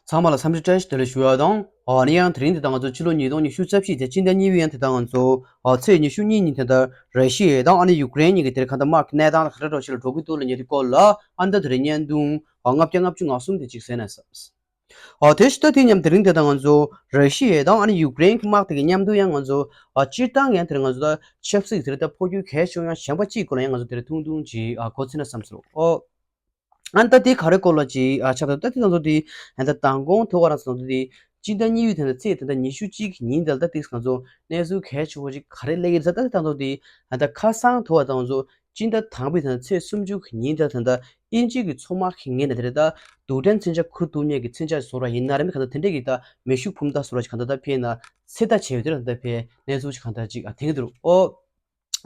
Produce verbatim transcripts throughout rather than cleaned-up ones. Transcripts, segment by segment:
ཚང་མ་ལ་འཚམས་འདྲི་བཀྲ་ཤིས་བདེ་ལེགས་ཞུ་ཡ་དང་། ཨ་ནི་ཡང་དེ་རིང་འདི་ལྟར་ང་ཚོ་ཕྱི་ལོ་ཉིས་སྟོང་ཉི་ཤུ་རྩ་བཞི་དེ་སྤྱི་ཟླ་གཉིས་པའི་ཡང་དེ་ལྟར་ང་ཚོ་ཨ་ཚེས་ཉི་ཤུ་གཉིས་ཉིན་དེ་ལྟར་ར་ཤི་ཡ་དང་ཨ་ནི་ཡུཀ་རེན་གཉིས་ཀྱི་དེར་གང་ལྟར་དམག་གི་གནས་སྟངས་ལ་ག་འདྲ་འདྲ་བོ་ཞིག་ལ་འགྲོ་གི་འདུག་ལབ་མཁན་དེ་སྐོར་ལ་ཨ་ནི་ད་དེ་རིང་བརྙན་ཐུང་ཨ་ལྔ་བརྒྱ་ལྔ་བཅུ་ང་གསུམ་དེ་ཅིག་གསན་ན་བསམ། ཨ་དེ་ཕྱི་ད་དེ་མཉམ་དེ་རིང་དེ་ལྟར་ང་ཚོ་ར་ཤི་ཡ་དང་ཨ་ནི་ཡུཀ་རེན་གྱི་དམག་དེ་གི་མཉམ་དུ་ཡང་ང་ཚོ་ཨ་སྤྱིར་བཏང་ཡང་དེར་ང་ཚོ་ད་ཆབ་སྲིད་དེར་ད་འཕོ་འགྱུར་གལ་ཆེ་བ་ཡང་གཞན་པ་གཅིག་སྐོར་ལ་ཡང་ང་ཚོ་དེར་ཐུང་ཐུང་ཅིག་ཨ་གོ་ཚིག་ན་བསམ་སོང་ཨོ། ཨ་ནི་ད་དེ་ག་རེ་སྐོར་ལ་ཅིག་ཨ་ཆགས་ད་ད་དེ་ང་ཚོ་དེ་ཨ་ད་མདང་དགོང་དེ་བ་རང་ཚོ་ང་ཚོ་དེ་སྤྱི་ཟླ་གཉིས་པའི་དེ་ད་ཚེས་དེ་ད་ཉི་ཤུ་གཅིག་གི་ཉིན་དེ་ལ་ད་དེ་ང་ཚོ་གནས་ཚུལ་གལ་ཆེ་བོ་ཅིག་ག་རེ་སླེབས་ཀྱི་རེད་ད་ད་དེ་ད་ང་ཚོ་དེ་ཨ་ད་ཁ་སང་དེ་བ་ད་ང་ཚོ་སྤྱི་ཟླ་དང་པོའི་དེ་ད་ཚེས་སུམ་ཅུ་གི་ཉིན་དེ་ད་ད་དབྱིན་ཇི་གི་མཚོ་དམག་གི་ངོས་ནས་དེ་རེད་ད་རྡུལ་ཕྲན་མཚོན་ཆ་ཁུར་ཐུབ་མཁན་གྱི་མཚོན་ཆ་བཟོ་ར་ཡིན་ན་རེད་མི་གང་ད་དེ་འདྲས་ཀྱི་ད་མེ་ཤུགས་འཕུར་མདའ་བཟོ་ར་ཅིག་གང་ད་ད་ཕེ་ན་ཚེ་ད་བྱས་ཡོད་དེ་ར་ད་ཕེ་གནས་ཚུལ་ཅིག་གང་ད་ཅིག་ཨ་དེང་གི་འདུག་ཨོ།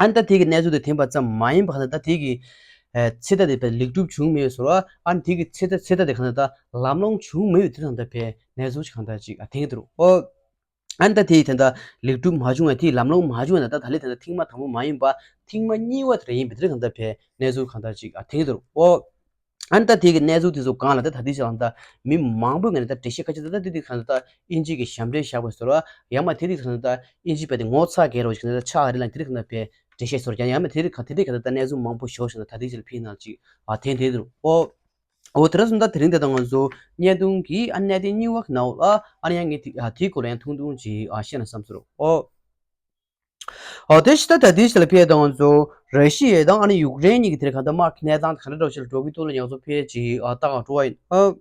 ཨ་ནི་ད་དེ་གི་གནས་ཚུལ་དེ་དེང་པ་ཙམ་མ་ཡིན་པ་གང་ད་ད་དེ་གི་ཨ་ཚེ་ད་དེ་ཕེ་ལེགས་གྲུབ་བྱུང་མེད་བཟོ་ར་ཨ་ནི་དེ་གི་ཚེ་ད་ཚེ་ད་དེ་གང་ད་ད་ལམ་ལྷོང་བྱུང་མེད་དེ་ར་ད་ཕེ་གནས་ཚུལ་ཅིག་གང་ད་ཅིག་ཨ་དེང་གི་འདུག་ཨོ། ཨ་ནི་ད་དེ་ཡི་དེ་འདྲ་ལེགས་གྲུབ་མ་བྱུང་བས་དེ་ལམ་ལྷོང་མ་བྱུང་བས་ན་ད་ད་ལེ་དེ་འདྲ་ཐེངས་མ་དང་པོ་མ་ཡིན་པ་ཐེངས་མ་གཉིས་པ་དེ་འདྲ་ཡིན་པའི་དེ་གང་ལྟར་བས་གནས་ཚུལ་གང་ལྟར་ཅིག་ཨ་དེང་གི་འདུག་ཨོ། ཨ་ནི་ད་དེ་གི་གནས་ཚུལ་དེ་ཚོ་གང་ལ་ད་ད་དེ་ཅིག་ལ་ད་མི་མང་པོའི་ངོས་ནས་ད་འགྲེལ་བཤད་ཁ་ཅིག་ད་ད་དེ་དེ་གང་ལྟར་ད་དབྱིན་ཇི་གི་ཞབས་འདྲེན་བཞག་པའི་ཟེར་བ་ཡང་མ་དེ་དེ་གང་ལྟར་ད་དབྱིན་ཇི་བས་དེ་ངོ་ཚ་གལ་རོ་ཞིག་ད་ཆགས་རེད་ལ་དེ་དེ་གང་ལྟར་བས་འགྲེལ་བཤད་ཟེར་ཀྱང་ཡང་མ་དེ་དེ་གང་དེ་དེ་གང་ལྟར་ད་གནས་ཚུལ་མང་པོ་ཞོག་ཞིག་ད་ད་དེ་ཅིག་ལ་ཕིག་ནང་ཅིག་ཨ་དེང་དེ་འདུག་ཨོ། འོ་དེ་འདྲ་སོང་ཙང་དེ་རིང་དེ་དང་ང་ཚོ་བརྙན་ཐུང་གི་ཨ་གནད་དོན་གཉིས་པ་གི་ནང་ལ་ཨ་ནི་ཡང་ངས་དེ་ཨ་དེའི་སྐོར་ལ་ཡང་ཐུང་ཐུང་ཅིག་ཨ་བཤད་ན་བསམ་ཟེར་རོ། ཨོ། ཨོ་དེ་ཕྱི་ད་ད་དེའི་ཕྱི་ལ་ཕེ་དང་ང་ཚོ་ར་ཤི་ཡ་དང་ཨ་ནི་ཡུཀ་རེན་གཉིས་ཀྱི་དེར་ག་ད་དམག་གི་གནས་སྟངས་ག་འདྲ་འདྲ་ཞིག་ལ་འགྲོ་གི་འདུག་ལ་ཡང་ཚོ་ཕེ་ཅིག་ཨ་ལྟ་ག་འགྲོ་བ་ཡིན། ཨོ།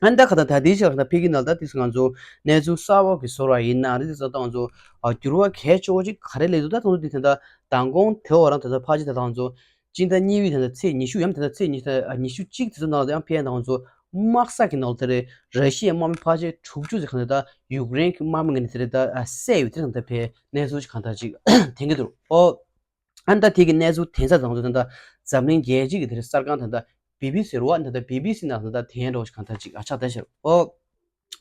ཨ་ནི་ད་ག་ད་ད་དེའི་ཕྱི་ལ་ག་ད་ཕེ་གི་ནང་ད་དེ་ང་ཚོ་གནས་ཚུལ་གསར་བ་གི་བཟོ་ར་ཡིན་ན་རེད་དེ་ཚོ་ད་ང་ཚོ་ཨ་འགྱུར་བ་གལ་ཆེ་བོ་ཅིག་ག་རེ་སླེབས་འདུག་ད་ཚོ་དེ་ད་མདང་དགོང་དེ་བ་རང་ད་ད་ཕ་ཅི་ད་ད་ང་ཚོ་སྤྱི་ཟླ་གཉིས་པའི་དེ་ཚོ་ཚེས་ཉི་ཤུ་ཡམ་དེ་ཚོ་ཚེས་ཉི་ཤུ་ཉི་ཤུ་གཅིག་དེ་ཚོ་ནང་ལ་ཡང་ཕེ་ཡང་ད་ང་ཚོ་དམག་ས་གི་ནང་ལ་དེ་རེད། ར་ཤི་ཡའི་དམག་མི་ཕལ་ཆེར་དྲུག་ཅུ་ཙམ་གང་ལྟར་ད་ཡུཀ་རེན་གྱི་དམག་མི་ངོས་ནས་དེ་རེད་ད་བསད་ཡོད་དེ་གང་ལྟར་ཕེ་གནས་ཚུལ་ཅིག་གང་ལྟར་ཅིག་དེང་གི་འདུག་ཨོ། ཨ་ནི་ད་དེ་གི་གནས་ཚུལ་དེང་སང་ད་ང་ཚོ་ད་ལྟ་འཛམ་གླིང་རྒྱལ་སྤྱི་གི་དེ་རེད་གསར་ཁང་ད་ལྟ་བི་བི་སི་རེད་བ། ད་ལྟ་བི་བི་སི་ནང་ད་ལྟ་དེ་འདྲ་བོ་ཅིག་གང་ལྟར་ཅིག་ཨ་ཆགས་ད་ཤར་ཨོ།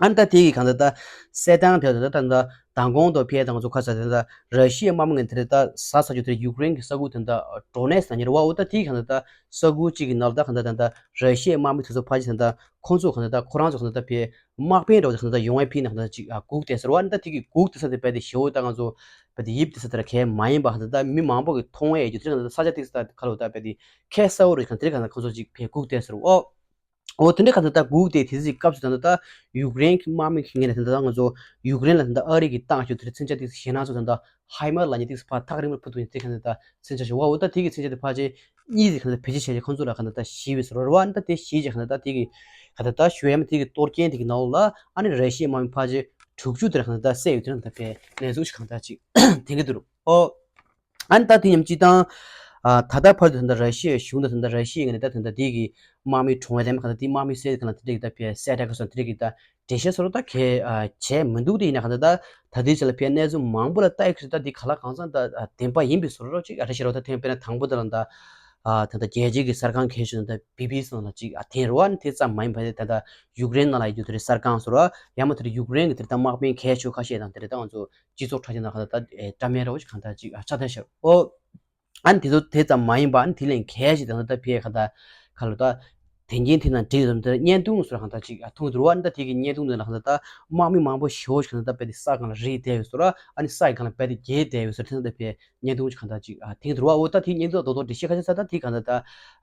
ཨ་ནི་ད་དེ་གི་གང་ལྟར་ད་གསལ་སྟངས་དེ་ད་ལྟ་ད་ལྟ་མདང་དགོང་དུ་ཕེ་ད་ང་ཚོ་ཁ་ཚ་དེ་ད་ལྟ་ར་ཤི་ཡའི་དམག་མི་ངོས་དེ་རེད་ད་ཟ་ས་རྒྱུ་དེ་ཡུཀ་རེན་གྱི་ས་ཁུལ་དེ་ད་ཌོ་ནེ་སི་ན་ཉེར་བ་འོ་ད་དེ་གི་གང་ལྟར་ད་ས་ཁུལ་གཅིག་གི་ནང་ལ་ད་གང་ལྟར་ད་ལྟ་ར་ཤི་ཡའི་དམག་མི་དེ་ཚོ་ཕལ་ཆེར་ད་ལྟ་ཁོང་ཚོ་གང་ལྟར་ད་ཁོ་རང་ཚོ་གང་ལྟར་ད་ཕེ་དམག་དཔོན་འདྲ་བོ་དེ་གང་ལྟར་ད་ཡོང་བའི་ཕི་ན་གང་ལྟར་ཅིག་སྒུག་བསྡད་ཟེར་བ་ཨ་ནི་ད་དེ་གི་སྒུག་བསྡད་ས་དེ་རྦད་དེ་ཞེ་བོ་ད་ང་ཚོ་རྦད་དེ་ཡིབ་བསྡད་ས་དེ་ར་གལ་མ་ཡིན་པ་གང་ལྟར་ད་མི་མང་པོ་གི་མཐོང་བའི་རྒྱུ་དེ་གང་ལྟར་ད་ས་ཆ་དེ་ས་ད་ག་ལ་ད་རྦད་དེ་ཁྱད་གསལ་བོ་རེད། གང་དེ་གང་ལྟར་ཁོང་ཚོ་ཅིག་ཕེ་སྒུག་བསྡད་ཟེར་བ་ཨོ། འོ་དེ་འདྲ་ག་ད་ལྟ་སྒུག་སྟེ་དེ་ཚོའི་སྐབས་སུ་ད་ལྟ་ཡུཀ་རེན་གྱི་དམག་མི་གི་ངོས་ནས་ད་ལྟ་ང་ཚོ་ཡུཀ་རེན་ལ་ད་ལྟ་ཨ་རི་གི་ཏང་གི་དེ་མཚོན་ཆ་དེ་ཞེད་སྣང་ཚོ་ད་ལྟ་ཧའི་མར་ལ་ཉེ་དེ་ཕར་ཐག་རིང་པོར་ཕུད་དུ་ཉེ་དེ་ག་ད་ལྟ་མཚོན་ཆ་ཞིག་བ་འོ་ད་དེ་གི་མཚོན་ཆ་དེ་ཕལ་ཆེར་གཉིས་དེ་ག་ད་ལྟ་བེད་སྤྱོད་བྱས་ཏེ་ཁོང་ཚོ་ལ་ག་ད་ལྟ་ཞི་བའི་ཟེར་བ་རེད་བ། ཨ་ནི་ད་དེ་ཞི་བྱས་ག་ད་ལྟ་དེ་གི་ག་ད་ལྟ་ཞུ་ཡ་མ་དེ་གི་གཏོར་སྐྱོན་དེ་གི་ནང་ལོགས་ལ་ཨ་ནི་ར་ཤི་ཡའི་དམག་མི་ཕལ་ཆེར་དྲུག་ཅུ་དེ་ར་ག་ད་ལྟ་བསད་ཡོད་དེ་ར་ག་ད་ལྟ་ཕེ་གནས་ཚུལ་ཞིག་ག་ད་ལྟ་ཅིག་དེ་གི་འདུག་རུ་ཨོ། ཨ་ནི་ད་དེ་མཉམ་སྤྱི་བཏང་ཨ་ད་ལྟ་བར་དུ་ད་ལྟ་ར་ཤི་ཡའི་གཞུང་དང་ད་ལྟ་ར་ཤི་ཡའི་ངོས་ནས་ད་ད་ལྟ་དེ་གི་དམག་མི་གྲོངས་ཡ་དེ་མ་ག་ད་དེ་དམག་མི་བསད་གང་ལ་དེ་འདྲ་གི་ད་ཕེ་བསད་ར་ག་སོང་དེ་འདྲ་གི་ད་འགྲེལ་བཤད་སོགས་ད་གས་ཨ་བྱས་མི་འདུག་དེ་ཡིན་ན་ག་ད་ད་ད་དེ་ཅི་ལ་ཕེ་གནས་ཚུལ་མང་པོ་ལ་ལྟ་ཡི་ཁུ་ད་དེ་ག་ལ་གང་འཚམ་ད་ཨ་བདེན་པ་ཡིན་པའི་བཟོ་འདྲ་ཅིག་ཨ་རེ་ཤི་རོ་ད་ཐེངས་དཔེར་ན་དང་པོ་ད་ལ་ད་ཨ་ད་ད་རྒྱལ་སྤྱིའི་གི་གསར་ཁང་གས་ཞུ་ད་བི་བི་སི་ནང་ལ་ཅིག་ཨ་ཐེན་རོ་ཨ་ནི་དེ་ཙམ་མ་ཡིན་པ་དེ་ད་ད་ཡུཀ་རེན་ནང་ལ་ཡོད་དེ་རེ་གསར་ཁང་སོ་ར་ཡང་མ་དེ་རེ་ཡུཀ་རེན་གི་དེ་ད་དམག་དཔོན་གས་ཞུ་ཁ་ཤས་དང་དེ་རེ་ད་ང་ཚོ་སྤྱི་ཚོགས་དྲ་རྒྱ་ནང་ག་ད་ལྟ་ཨེ་བཀྲམ་ཡས་རོགས་ཅིག་གང་ལྟར་ཅིག་ཨ་ཆགས་ཐལ་ཤག་ཨོ། ཨ་ནི་དེ་ཚོ་དེ་ཙམ་མ་ཡིན་པ་ཨ་ནི་དེ་ལས་གལ་ཞིག་དང་ད་ལྟ་ཕེ་ག་ད་ག་ལ་ད་དེ་འགན་དེ་ནང་འགྲིག་ཡོད་དེ་བརྙན་ཐུང་སོགས་གང་ལྟར་ཅིག་ཨ་ཐུང་དུ་རུ་བ་ཨ་ནི་ད་དེ་གི་བརྙན་ཐུང་དེ་ལ་གང་ལྟར་ད་དམག་མི་མང་པོ་ཞེ་པོ་ཞིག་གང་ལྟར་ད་དཔེ་དེ་ས་སྒང་ལ་རིལ་བསྡད་ཡོད་སོ་ར་ཨ་ནི་ས་ཡི་སྒང་ལ་དཔེ་དེ་འགྱེལ་བསྡད་ཡོད་སོ་ར་དེ་ནང་ད་ཕེ་བརྙན་ཐུང་ཞིག་གང་ལྟར་ཅིག་ཨ་ཐེངས་དུ་རུ་བ་འོ་ད་དེ་བརྙན་ཐུང་ད་རྡོག་རྡོག་འགྲེལ་བཤད་ཁ་ཤས་ས་ད་དེ་གང་ལྟར་ད་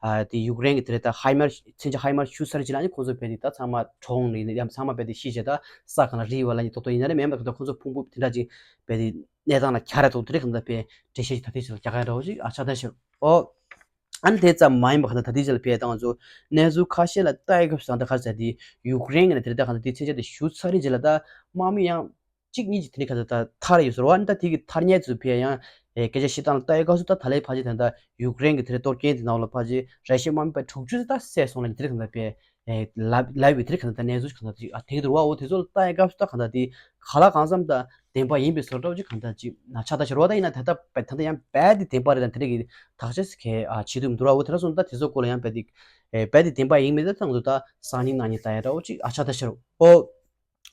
ཨ་དེ་ཡུཀ་རེན་གི་དེ་རེད་ད་ཧའི་མར་མཚོན་ཆ་ཧའི་མར་ཤུ་ས་རེ་ཅི་ལ་ཨ་ནི་ཁོང་ཚོ་དཔེ་དེ་ད་ཚང་མ་གྲོངས་ནས་ཡང་ཚང་མ་དཔེ་དེ་ཤི་བྱས་ད་ས་སྒང་ལ་རིལ་བ་ལ་ནི་རྡོག་རྡོག་ཡིན་ན་རེ་མེད་མ་ད་ཁོང་ཚོ་ཕུང་པོ་དེ་འདྲ་ཅིག་དཔེ་དེ་གནས་སྟངས་ལ་གྱར་ར་འདུག་དེ་རིང་གང་ལྟར་དཔེ་འགྲེལ་བཤད་ཅིག་ད་ལྟའི་ཆར་རྒྱག་ག་འདྲ་བོ་ཅིག་ཨ་ཆགས་ད་ཤར་ཨོ། ཨ་ནི་དེ་ཙམ་མ་ཡིན་པ་གང་ལྟར་ད་ལྟའི་ཆར་ལ་དཔེ་ད་ང་ཚོ་གནས་ཚུལ་ཁ་ཤས་ལ་ལྟ་ཡི་སྐབས་སུ་ད་ལྟ་ག་རེ་ཟེར་དེ་ཡུཀ་རེན་གྱི་ནས་དེ་རིང་ད་གང་ལྟར་དེ་མཚོན་ཆ་དེ་ཞུ་ཚར་རེད་ཅེས་ལ་ད་དམག་མི་ཡང་གཅིག་གཉིས་ཀྱི་དེ་རིང་གང་ལྟར་ད་ཐར་ཡོད་ཟེར་བ་ཨ་ནི་ད་དེ་གི་ཐར་ཉེན་ཚོ་ཕེ་ཡང་ཨེ་སྐད་ཆ་བཤད་སྟངས་ལ་ལྟ་ཡི་སྐབས་སུ་ད་ད་ལའི་ཕ་ཆེ་ད་ལྟ་ཡུཀ་རེན་གྱི་དེ་རིང་གཏོར་སྐྱོན་དེ་ནང་ལ་ཕ་ཆེ་ར་ཤི་ཡའི་དམག་མི་ཕ་དྲུག་ཅུ་ད་བསད་སོང་ལ་དེ་རིང་གང་ལྟར་དཔེ། ཨེ་ལབ་ལབ་ཡོད་དེ་གང་ལྟར་གནས་ཚུལ་གང་ལྟར་ཅིག་ཨ་དེང་དུ་བ་འོ་དེ་ཚོ་ལ་ལྟ་ཡ་སྐབས་སུ་ད་གང་ལྟར་དེ་ག་ལ་གང་འཚམ་ད་བདེན་པ་ཡིན་པའི་བཟོ་འདྲ་ཅིག་གང་ལྟར་ཅིག་ན་ཆགས་ད་ཤར་བ་ད་ཡིན་ན་ད་ལྟ་ད་ལྟ་ཡང་རྦད་དེ་བདེན་པ་རེད་ད་དེ་རིང་གི་ཐག་ཆོད་ཟེར་གི་ཨ་བྱེད་ཐུབ་མི་འདུག་ར་འོ་དེ་ར་སོང་ད་དེ་ཚོ་སྐོར་ལ་ཡང་རྦད་དེ་ཨེ་རྦད་དེ་བདེན་པ་ཡིན་མིན་ད་ད་ང་ཚོ་ད་སང་ཉིན་གནངས་ཉིན་ལྟ་ཡ་འདྲ་བོ་ཅིག་ཨ་ཆགས་ད་ཤར་འོ།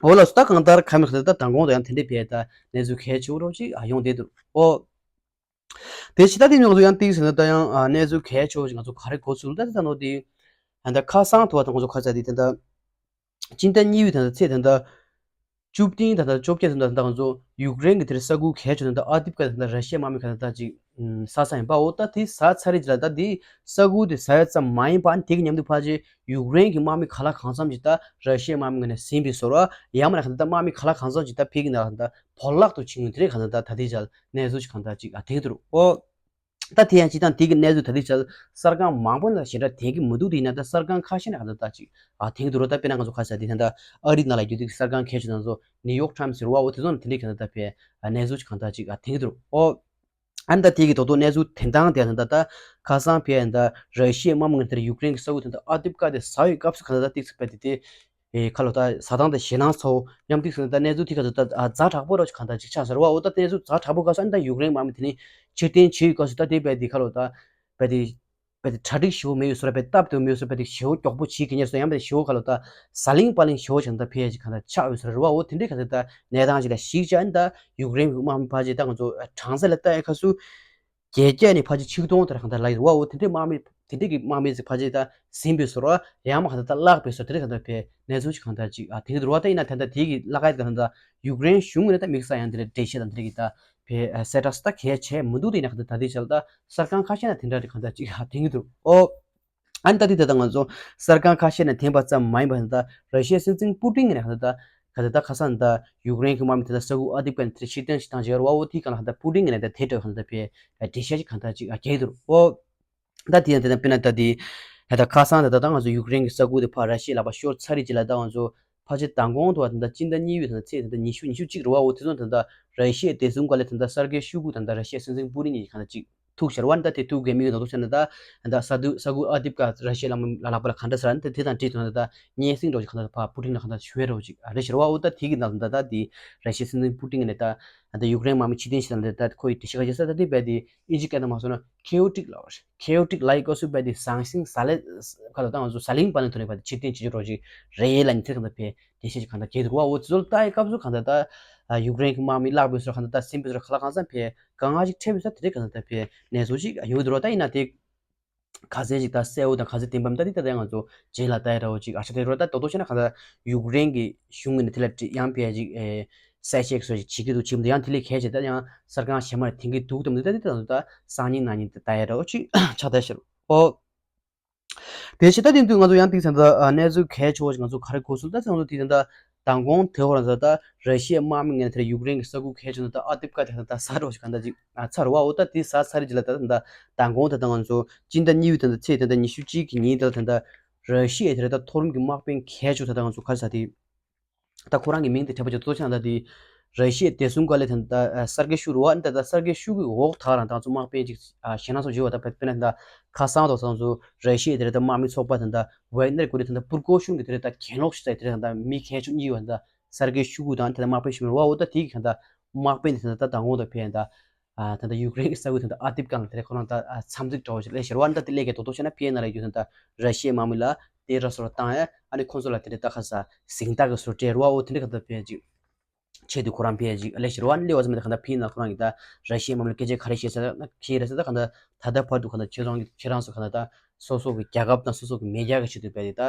འོ་ལགས་སོ་ད་གང་ལྟར་ག་མི་ག་ད་ད་མདང་དགོང་དུ་ཡང་དེ་འདྲའི་བས་ད་གནས་ཚུལ་གལ་ཆེ་བོ་འདྲ་བོ་ཅིག་ཨ་ཡོང་བསྡད་འདུག་འོ། དེ་ཕྱི་ད་དེ་ང་ཚོ་ཡང་ཏིག་ཟེར་ན་ད་ཡང་ཨ་གནས་ཚུལ་གལ་ཆེ་བོ་ཞིག་ང་ཚོ་ག་རེ་གོ་ཚུལ་ད་དེ་ད་ནོ་དེ་ཨ་ད་ཁ་སང་ཐུ་བ་ད་ང་ཚོ་ཁ་ཚ་དེ་དེ་ད་ སྤྱི་ཟླ་གཉིས་པའི་ད་ལྟ་ཚེས་ད་ལྟ་བཅུ་བདུན་ད་ལྟ་བཅོ་བརྒྱད་ཙམ་ད་ལྟ་ང་ཚོ་ཡུཀ་རེན་གྱི་དེར་ས་ཁུལ་གལ་ཆེ་ད་ལྟ་ཨ་ཏིབ་ཀ་ད་ལྟ་ར་ཤི་ཡའི་དམག་མི་ག་ད་ལྟ་ཅིག་ཟ་ས་ཡིན་པའོ། ད་དེ་ཟ་ཚར་རེད་ལ། ད་དེ་ས་ཁུལ་དེ་ཟ་ཡ་ཙམ་མ་ཡིན་པ། ཨ་ནི་དེ་གི་མཉམ་དུ་ཕལ་ཆེར་ཡུཀ་རེན་གྱི་དམག་མི་ག་ལ་གང་འཚམ་ཅིག་ད་ར་ཤི་ཡའི་དམག་མི་ངོས་ནས་ཟིན་པའི་བཟོ་འདྲ། ཡང་མིན་ན་ག་ད་ལྟ་དམག་མི་ག་ལ་གང་འཚམ་ཅིག་ད་ཕ་གི་ནང་ད་ལྟ་བོར་བརླག་ཏུ་ཕྱིན་ཡོད་དེ་རེད། ག་ད་ལྟ་ད་ལྟའི་ཆར་གནས་ཚུལ་ཅིག་ག་ད་ཅིག་ཨ་ཐེངས་དུ་རུ་ཨོ། ད་དེ་ཡང་སྤྱིར་བཏང་དེ་གི་གནས་ཚུལ་ད་ལྟའི་ཆར་གསར་ཁང་མང་པོ་ནང་ཞེ་དྲག་ཐོན་གྱི་མི་འདུག་དེ་ཡིན་ན་ད་གསར་ཁང་ཁ་ཤས་ནས་ག་ད་ད་ཅིག་ཨ་ཐོན་གྱི་འདུག་རོ། ད་དཔེར་ན་ང་ཚོ་ཁ་ཤས་དེ་ད་ལྟ་ཨ་རི་ནང་ལ་ཡོད་དུས་གསར་ཁང་གལ་ཆེ་ང་ཚོ་ནིའུ་ཡོག་ཊའིམ་སི་ཟེར་བ་འོ་དེ་ཚོ་ནང་དེ་འདྲའི་ག་ད་ད་ཕེ་གནས་ཚུལ་ཅིག་ག་ད་ཅིག་ཨ་ཐོན་གྱི་འདུག་རོ། ཨོ། ཨ་ནི་ད་དེ་གི་རྡོག་རྡོག་གནས་ཚུལ་དོན་སྟངས་དེ་ད་ད་ཁ་སང་ཕེ་ད་ར་ཤི་ཡའི་དམག་མི་ངོས་ནས་ཡུཀ་རེན་གྱི་ས་ཁུལ་དེ་ད་ཨ་ཏིབ་ཀ་དེ་ཟ་བའི་སྐབས་སུ་ག་ད་ད་ཏིག་ཙམ་ཕེ་དེ་དེ། ཨེ་ཁ་ལོ་ད་ཟ་སྟངས་དེ་ཞེད་སྣང་ཚ་བོ་མཉམ་དུ་སོང་ད་གནས་ཚུལ་དེ་ག་ད་ད་ཛ་དྲག་པོ་རོ་ཅིག་ག་ད་ཅིག་ཆགས་ཟེར་བ་འོ། ད་གནས་ཚུལ་ཛ་དྲག་པོ་ག་སོང་ཨ་ནི་ད་ཡུཀ་རེན་དམག་མི་དེ་ནི་ཕྱིར་འཐེན་བྱེད་ཡོད་སྐབས་སུ་ད་དེ་ཕེ་དེ་ཁ་ལོ་ད་ཕེ་དེ་ཕེ་དེ་གྲ་སྒྲིག་ཞེ་པོ་མེད་ཡོད་སོ་ར། ཕེ་སྟབས་དེ་མེད་ཡོད་སོ། ཕེ་དེ་ཞེ་པོ་མགྱོགས་པོ་བྱེད་ཀྱི་ཉེར་སོ་ཡང་ཕེ་ཞེ་པོ་ཁ་ལོ་ད་ཟ་ལིང་པ་ལིང་ཞེ་པོ་ཅིག་ད་ཕེ་ཡ་ཅིག་ག་ད་ཆགས་ཡོད་སོ་ར་རེད་བ་འོ། དེ་འདྲའི་ག་ད་ད་གནས་སྟངས་ཅིག་ལ་གཞིགས་བྱས་ཨ་ནི་ད་ཡུཀ་རེན་གྱི་དམག་མི་ཕལ་ཆེར་ད་ང་ཚོ་གྲངས་ཚད་ལ་ལྟ་ཡ་ཁ་སུ་བརྒྱད་བརྒྱ་ནས་ཕལ་ཆེར་ཆིག་སྟོང་དེ་ར་ག་ད་ལ་ཡོད་བ་འོ། དེ་འདྲའི་དམག་མི་དེ་འདྲའི་གི་དམག་མི་ཚོ་ཕལ་ཆེར་ད་ཟིན་པའི་སོ་ར་ཡང་མ་ག་ད་ད་བརླག་པའི་སོ་དེ་འདྲའི་ག་ད་ཕེ་གནས་ཚུལ་ཅིག་ག་ད་ཅིག་ཨ་དེ་འདྲའི་རེད་བ། ད་ཡིན་ན་ད་ད་དེ་གི་བརླག་ཡ་ག་ད་ད་ཡུཀ་རེན་གཞུང་ངོས་ནས་ད་དམིགས་བསལ་ཡང་དེ་འདྲའི་འགྲེལ་བཤད་དང་དེ་འདྲའི་གི་ད་ཕེ་ཨ་གསལ་བསྒྲགས་སུ་ད་གལ་ཆེ་མི་འདུག་དེ་ཡིན་ན་ག་ད་ད་དེ་ཆ་ལ་ད་གསར་ཁང་ཁ་ཤས་ནས་དེ་འདྲ་རེད་ག་ད་ཅིག་ཨ་དེ་འདྲའི་འདུག་ཨོ། ཨ་ནི་ད་དེ་ད་ལྟ་ང་ཚོ་གསར་ཁང་ཁ་ཤས་ནས་ཐོན་པ་ཙམ་མ་ཡིན་པ་ད་ལྟ་ར་ཤི་ཡའི་སྲིད་འཛིན་པུ་ཏིན་ངོས་ནས་ད་ལྟ་ག་ད་ད་ཁ་སང་ད་ཡུཀ་རེན་གྱི་དམག་མི་ད་ལྟ་ས་ཁུལ་ཨ་ཏིབ་ཀ་ནས་དེ་ཕྱིར་འཐེན་བྱེད་སྟངས་བྱེད་ཡོད་རེད་བ་འོ། དེའི་སྒང་ལ་ད་ལྟ་པུ་ཏིན་ངོས་ནས་ད་དེ་འདྲ་ག་ད་ད་ཕེ་འགྲེལ་བཤད་ཅིག་ག་ད་ཅིག་ཨ་རྒྱག་གི་འདུག་ཨོ། ད་དེ་ཡང་དེ་ད་དཔེར་ན་ད་དེ་ད་ལྟ་ཁ་སང་ད་ད་ད་ང་ཚོ་ཡུཀ་རེན་གྱི་ས་ཁུལ་དེ་ཕར་ར་ཤི་ཡའི་ལག་པར་ཤོར་ཚར་རེད་ཅེས་ལ་ད་ང་ཚོ་ཕལ་ཆེར་མདང་དགོང་དུ་བ་ད་ལྟ་སྤྱི་ཟླ་གཉིས་པའི་ད་ལྟ་ཚེས་ད་ལྟ་ཉི་ཤུ་ཉི་ཤུ་གཅིག་རེད་བ་འོ། དེ་ཚོ་ད་ལྟ་ར་ཤི་ཡའི་བདེ་སྲུང་བཀའ་བློན་ད་ལྟ་སར་གེ་ཤུ་གུ་ད་ལྟ་ར་ཤི་ཡའི་སྲིད་འཛིན་པུ་ཏིན་གཉིས་ག་ད་ཅིག་ཐུག་ཤར་བ་ནི་ད་དེ་ཐུག་གི་མིག་ནང་དུ་བྱས་ན་ད་ད་ས་དུ་ས་ཁུལ་ཨ་ཏིབ་ཀ་ར་ཤི་ཡའི་ལག་ལག་པ་ལ་ག་འདྲ་ཟེར་ནི་ད་དེ་དང་འབྲེལ་དུ་ན་ད་སྙན་སེང་འདྲ་བོ་ཅིག་ག་ད་ཕར་པུ་ཏིན་ལ་ག་ད་ཞུ་ཡ་འདྲ་བོ་ཅིག་རེད་ཤར་བ་འོ། ད་དེ་གི་ནང་ད་ད་དེ་ར་ཤི་ཡའི་སྲིད་འཛིན་པུ་ཏིན་གྱིས་ད་ད་ཡུཀ་རེན་དམག་མི་ཕྱིར་འཐེན་བྱེད་སྟངས་ད་ད་ཁོ་ཡི་འགྲེལ་བཤད་ག་ཅིག་ཟེར་ད་དེ་བས་དེ་ཨིན་ཇི་སྐད་ནང་མ་སོང་ན་ཁེ་ཨོ་ཊིག་ལབ་པ་རེད། ཁེ་ཨོ་ཊིག་ལབ་ཡི་སྐབས་སུ་བས་དེ་ཟང་ཟིང་ཟ་ལེ་ག་ད་ད་ང་ཚོ་ཟ་ལིང་པ་ལིང་དུ་ནས་བས་དེ་ཕྱིར་འཐེན་བྱེད་རྒྱུ་འདྲ་བོ་ཅིག་རེད་ལབ་ནི་དེ་ག་ད་ཕེ་འགྲེལ་བཤད་ཅིག་ག་ད་རྒྱག་འདུག་བ་འོ། དེ་ཚོ་ལ་ལྟ་ཡི་སྐབས་སུ་ག་ད་ད་ཡུཀ་རེན་གྱི་དམག་མི་བརླག་པའི་སོ་ག་ད་ད་ཟིན་པའི་སོ་ག་ལ་གང་འཚམ་ཕེ་དཀའ་ངལ་ཅིག་འཕྲད་པའི་ས་དེ་རེད་ག་ད་ད་ཕེ་གནས་ཚུལ་ཅིག་ཡོང་གི་འདུག་རོ། ད་ཡིན་ན་དེ་ག་ཚད་ཅིག་ད་གསལ་བོ་དང་ག་ཚད་བདེན་པ་མི་ད་དེ་ད་ད་ང་ཚོ་རྗེས་ལ་ལྟ་ཡི་འདྲ་བོ་ཅིག་ཨ་ཆ་དེ་རོ། ད་དོ་དོ་བྱས་ན་ག་ད་ཡུཀ་རེན་གྱི་གཞུང་གི་ནས་དེ་ལ་ཡང་ཕེ་ཅིག་ཨེ་གསལ་བཤད་སོ་ཅིག་བྱེད་ཀྱི་འདུག་བྱེད་མི་འདུག་ཡང་དེ་ལས་གལ་ཆེ་ད་ཡང་གསར་ཁང་གཞན་མ་ལ་འཐེན་གྱི་འདུག་དམ་དེ་ད་དེ་ད་ད་སང་ཉིན་གནངས་ཉིན་དེ་ལྟ་ཡི་འདྲ་བོ་ཅིག་ཆགས་བསྡད་ཤག་ཨོ། དེ་བྱས་ད་དེ་དུས་ང་ཚོ་ཡང་ཏིག་ཙམ་ད་གནས་ཚུལ་གལ་ཆེ་བ་ཞིག་ང་ཚོ་ག་རེ་གོ་སོང་ད་ཚང་ཚོ་དེ་ད་མདང་དགོང་དེ་འོ་རང་ཚོ་ད་ར་ཤི་ཡའི་དམག་མི་ངོས་ནས་དེར་ཡུཀ་རེན་གྱི་ས་ཁུལ་གལ་ཆེ་ན་ད་ཨ་ཏིབ་ཀ་དེ་ད་ཟ་འགྲོ་ཞིག་ག་ད་ཅིག་ཚར་བ་འོ། ད་དེ་ཟ་ཚར་རེད་ཅིག་ལ་ད་ད་མདང་དགོང་ད་ད་ང་ཚོ་སྤྱི་ཟླ་གཉིས་པའི་ད་ད་ཚེས་ད་ད་ཉི་ཤུ་གཅིག་གི་ཉིན་ད་ད་ད་ར་ཤི་ཡའི་དེར་ད་མཐོ་རིམ་གྱི་དམག་དཔོན་གལ་ཆེ་ད་ད་ང་ཚོ་ག་རེ་ཟ་དེ། ད་ཁོ་རང་གི་མིང་དེ་འཕྲད་པ་ཅིག་གཙོ་ཆེ་ན་ད་དེ་ར་ཤི་ཡའི་བདེ་སྲུང་བཀའ་བློན་དེ་ད་སར་གེ་ཤུ་གུ་རེད་བ། ད་ད་སར་གེ་ཤུ་གུ་འོག་ད་རང་ད་ཚོ་དམག་དཔོན་ཅིག་ཞེད་སྣང་ཚོ་བྱེད་པ་ད་དཔེར་ན་ད་ཁ་སང་དང་ཚོ་ར་ཤི་ཡའི་དེ་རེད་ད་དམག་མི་ཚོགས་པ་དེ་ད་ཝེག་ནེར་གོ་རེ་དེ་ད་པུར་གོ་ཤུན་གི་དེ་རེད་ད་གྱེན་ལོག་ཞིག་ད་དེ་རེད་ད་མི་མཁན་ཆུང་གཉིས་ཡོད་ད་སར་གེ་ཤུ་གུ་དང་དེ་ད་དམག་དཔོན་ཞིག་མི་རེད་བ་འོ། ད་དེ་གི་ད་དམག་དཔོན་དེ་ད་ད་དང་པོ་ད་ཕེ་ད། ཨ་ད་ལྟ་ཡུཀ་རེན་གྱི་ས་ཁུལ་དེ་ད་ཨ་ཏིབ་ཀ་ལ་དེ་རེད་ཁོ་རང་ད་ཨ་འཚམས་གཟིགས་འདྲ་བོ་ཞིག་སླེབས་ཤར་བ་ནི་ད་དེ་སླེབས་ཀྱི་དོ་དོ་བྱས་ན་ཕེ་ན་ར་ཡུ་ད་ད་ར་ཤི་ཡའི་དམག་མི་ལ་དེ་ར་སོ་ར་བཏང་ཡ་ཨ་ནི་ཁོང་ཚོ་ལ་དེ་རེད་ད་ཁ་ས་ཟིང་ཐག་གི་སོ་སྤྲད་ར་བ་འོ། དེ་འདྲ་ག་ད་ཕེ་ཅིག་ཆེད་དུ་ཁོ་རང་ཕེ་ཅིག་སླེབས་ཤར་བ་ནི་སླེབས་བ་ཙམ་མེད་ད་ག་ད་ཕེ་ན་ཁོ་རང་གི་ད་ར་ཤི་ཡའི་དམག་མི་ལ་སྐད་ཆ་ག་རེ་བཤད་ས་ན་ཁྱེད་རེད་ས་ད་ག་ད་ད་ལྟ་བར་དུ་ག་ད་ཁྱེད་རང་གི་ཁྱེད་རང་ཚོ་ག་ད་ད་སོ་སོ་གི་རྒྱལ་ཁབ་དང་སོ་སོ་གི་མེས་རྒྱལ་གི་ཆེད་དུ་ཕེ་དེ་ད་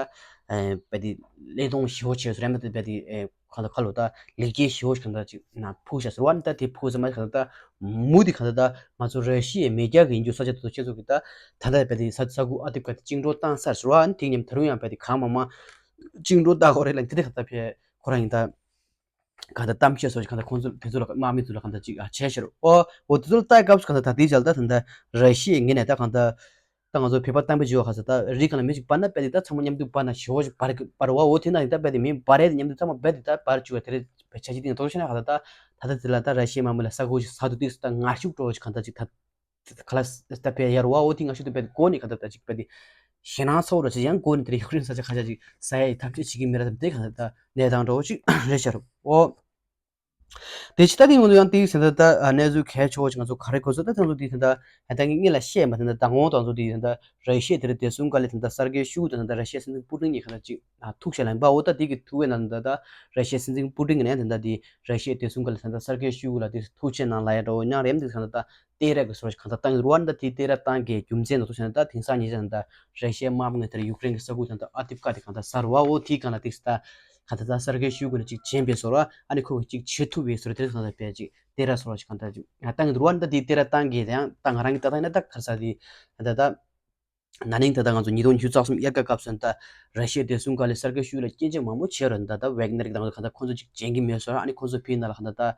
ཕེ་དེ་བློས་གཏོང་ཞེ་པོ་བྱས་སོ་རེད་མ་ད་ཕེ་དེ། གང་ལྟར་ཁ་ལོ་ད་ལེགས་སྐྱེས་ཞེ་པོ་ཞིག་གང་ལྟར་ཅིག་ན་ཕུལ་བཞག་ཟེར་བ་ནི་ད་དེ་ཕུལ་ཟེར་མ་ཞིག་གང་ལྟར་ད་མུ་དེ་གང་ལྟར་ད་ང་ཚོ་ར་ཤི་ཡའི་མེས་རྒྱལ་གྱི་ཡིན་རྒྱུ་ས་ཆ་དེ་ཚོ་ཁྱེད་ཚོ་གི་ད་ད་ལྟ་བས་དེ་ས་ས་ཁུལ་ཨ་ཏིབ་ཀ་དེ་བཅིངས་འགྲོལ་བཏང་ཚར་ཟེར་བ་ནི་དེ་མཉམ་ད་རུང་ཡང་བས་དེ་གང་མང་མང་བཅིངས་འགྲོལ་བཏང་དགོས་རེད་ལ་དེ་འདྲ་གང་ལྟར་བས་ཁོ་རང་ཡིན་ད་གང་ལྟར་གཏམ་བཤད་སོགས་ཀྱི་གང་ལྟར་ཁོང་ཚོ་དེ་ཚོ་ལ་དམག་མི་ཚོ་ལ་གང་ལྟར་ཅིག་ཨ་བྱས་ཤར་ཨོ་འོ་དེ་ཚོ་ལ་ལྟ་སྐབས་སུ་གང་ལྟར་ད་དེའི་ཆ་ལ་ད་ད་ལྟ་ར་ཤི་ཡའི་ངོས་ནས་ད་གང་ལྟར། ད་ང་ཚོ་བོད་པ་གཏམ་དཔེ་བརྗོད་པ་ག་ས་ད་རི་སྒང་ལ་མི་ཞིག་འབར་ན་རྦད་དེ་ད་ཚང་མ་མཉམ་དུ་འབར་ན་ཞེ་པོ་ཞིག་འབར་འབར་བ་འོ། དེ་ན་ཡིན་ད་རྦད་དེ་མི་འབར་རེད་དེ་མཉམ་དུ་ཚང་མ་རྦད་དེ་ད་འབར་བཅུག་པ་དེ་རེད། བྱ་བྱེད་དེ་ཡང་དོ་ཤེ་ན་ག་ས་ད་ད་ད་དེ་ལ་ད་ར་ཤི་ཡའི་དམག་མི་ལ་ས་ཁུལ་ཞིག་ཟ་དུ་དུས་སུ་ད་ངར་ཤུགས་སྤྲོ་བ་ཞིག་ག་ད་ཅིག་ད་ག་ལ་ད་ཕེ་ཡར་བ་འོ། དེ་ངར་ཤུགས་དུ་རྦད་དེ་འགོ་ནས་ག་ད་ད་ཅིག་རྦད་དེ་ཞེད་སྣང་ཚ་བོ་ར་ཅིག་ཡང་འགོ་ནས་དེ་རེད། ཡུཀ་རེན་ས་ཆ་ཁ་ཤས་ཅིག་ཟ་ཡའི་ཐབས་ཤེས་བྱེད་ཀྱི་མི་ར་ད་དེ་ག་ད་ད་གནས་སྟངས་འདྲ་བོ་ཅིག་རེད་ཤག་ར་འོ། དེ་ཕྱི་ད་དེ་ང་ཚོ་ཡང་དེའི་ཟིན་ད་ད་གནས་ཚུལ་གལ་ཆེ་བ་ཞིག་ང་ཚོ་ག་རེ་གོ་སོང་ད་ཚང་ཚོ་དེའི་ཟིན་ད་ད་ངས་ལ་བཤད་མ་ཟིན་ད་མདང་དགོང་དང་ཚོ་དེའི་ཟིན་ད་ར་ཤི་ཡའི་དེ་རེད་བདེ་སྲུང་བཀའ་བློན་ད་སར་གེ་ཤུ་གུ་དང་ད་ར་ཤི་ཡའི་སྲིད་འཛིན་པུ་ཏིན་གཉིས་ཁ་ད་ཅིག་ཐུག་བྱས་ལ་ཡིན་པ་འོ། ད་དེ་གི་ཐུག་པའི་ནང་ད་ད་ར་ཤི་ཡའི་སྲིད་འཛིན་པུ་ཏིན་གི་ནས་ད་ད་དེ་ར་ཤི་ཡའི་བདེ་སྲུང་བཀའ་བློན་ད་ད་སར་གེ་ཤུ་གུ་ལ་དེ་ཐུག་བྱས་ནང་ལ་ཡ་འགྲོ་ཉང་རེམ་དེ་ཁ་ད་ད་གཏད་རེས་གི་སོ་ཞིག་གང་ད་བཏང་ཡོད་རུ་བ་ད་དེ་གཏད་རེས་བཏང་གི་རྒྱུ་མཚན་ད་ཐུག་བྱས་ན་ད་དེང་སང་ཉིན་ད་ད་ར་ཤི་ཡའི་དམག་མི་ངོས་ད་ཡུཀ་རེན་གི་ས་ཁུལ་ད་ད་ཨ་ཏིབ་ཀ་དེ་གང་ད་ཟ་རུ་བ་འོ། དེའི་སྒང་ལ་དེ་ད། ག་ད་ད་གསར་འགོད་ཞུ་དགོས་ན་ཅིག་བྱིན་པའི་བཟོ་འདྲ། ཨ་ནི་ཁོ་གིས་ཅིག་བྱེད་ཐུབ་པའི་བཟོ་འདྲ། དེ་གང་ད་བས་ཅིག་དེ་ར་བཟོ་འདྲ་ཅིག་གང་ད་ཅིག་བཏང་གི་འདུག་བ། ད་དེ་དེ་ར་བཏང་གི་དེ་ཡང་ད་ང་རང་གིས་ད་ད་ཡིན་ན་ད་ག་རེ་ཟེར་དེ་ད་ད། ན་ནིང་ད་ལྟ་ང་ཚོ་ཉིས་སྟོང་ཉི་ཤུ་རྩ་གསུམ་དབྱར་ཁ་སྐབས་སུ་ད་ར་ཤི་ཡའི་བདེ་སྲུང་བཀའ་བློན་གསར་འགོད་ཞུ་ལ་སྐྱོན་བརྗོད་མང་པོ་བྱས་རོགས། ད་ལྟ་ཝེག་ནེར་གྱི་ནང་ལ་གང་ལྟར་ཁོང་ཚོ་ཅིག་བྱེད་ཀྱི་མེད་ཟེར། ཨ་ནི་ཁོང་ཚོ་ཕིའི་ནང་ལ་གང་ལྟར་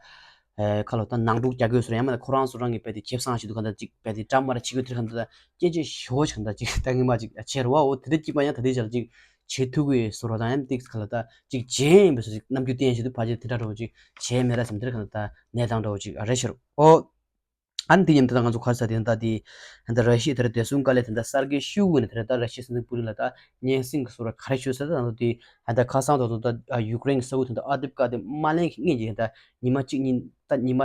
ད་ཁ་ལོ་ད་ནང་འཁྲུག་རྒྱག་དགོས་ཟེར། ཡང་མིན་ན་ཁོ་རང་ཚོ་རང་གི་དཔེ་དེ་ཁེ་བཟང་ཞིག་འདུག་གང་ལྟར་ཅིག་དཔེ་དེ་འདྲ་མ་འདྲ་བྱེད་དགོས། དེར་གང་ལྟར་སྐྱོན་བརྗོད་ཞེ་པོ་ཅིག་གང་ལྟར་ཅིག་ད་ངེས་མ་ཅིག་བྱེད་རོགས། འོ་དེ་འདྲ་ཅིག་པ་ཡང་ད་དེ་ཅར་ཅིག་བྱེད་ཐུབ་ཀྱི་ཟེར་རོགས། ད་ཡང་ཏིག་གང་ལ་ད་ཅིག་བྱེད་ཡིན་པའི་བཟོ་ཅིག་རྣམ་འགྱུར་བསྟན་ཞིག་འདུག་ཕལ་ཆེར་དེ་འདྲ་འདྲ་བོ་ཅིག་བྱས་མེད་ར་བསམ། དེར་གང་ལྟར་ད་གནས་སྟངས་འདྲ་བོ་ཅིག་རེད་ཤག་འོ། ཨ་ནི་དེ་མཉམ་དུ་ད་ང་ཚོ་ག་རེ་ཟེར་དེ་ད་དེ་ད་ར་ཤི་ཡ་དེར་བདེ་སྲུང་བཀའ་བློན་དེ་ད་གསར་འགོད་ཞུ་དགོས་ནས། དེ་ད་ར་ཤི་ཡའི་སྲིད་འཛིན་པུ་ཏིན་ལ་ད་སྙན་སེང་གི་ཟེར་ར་ག་རེ་ཞུས་ཟེར། ད་ང་ཚོ་དེ་ད་ཁ་སང་ད་ཚོ་ད་ཡུཀ་རེན་གྱི་ས་ཁུལ་དེ་ད་ཨ་དིབ་ཀ་དེ་དམག་ལན་གྱི་སྔོན་གྱི་ད་ཉི་མ་གཅིག་གཉིས་ད་ཉི་མ་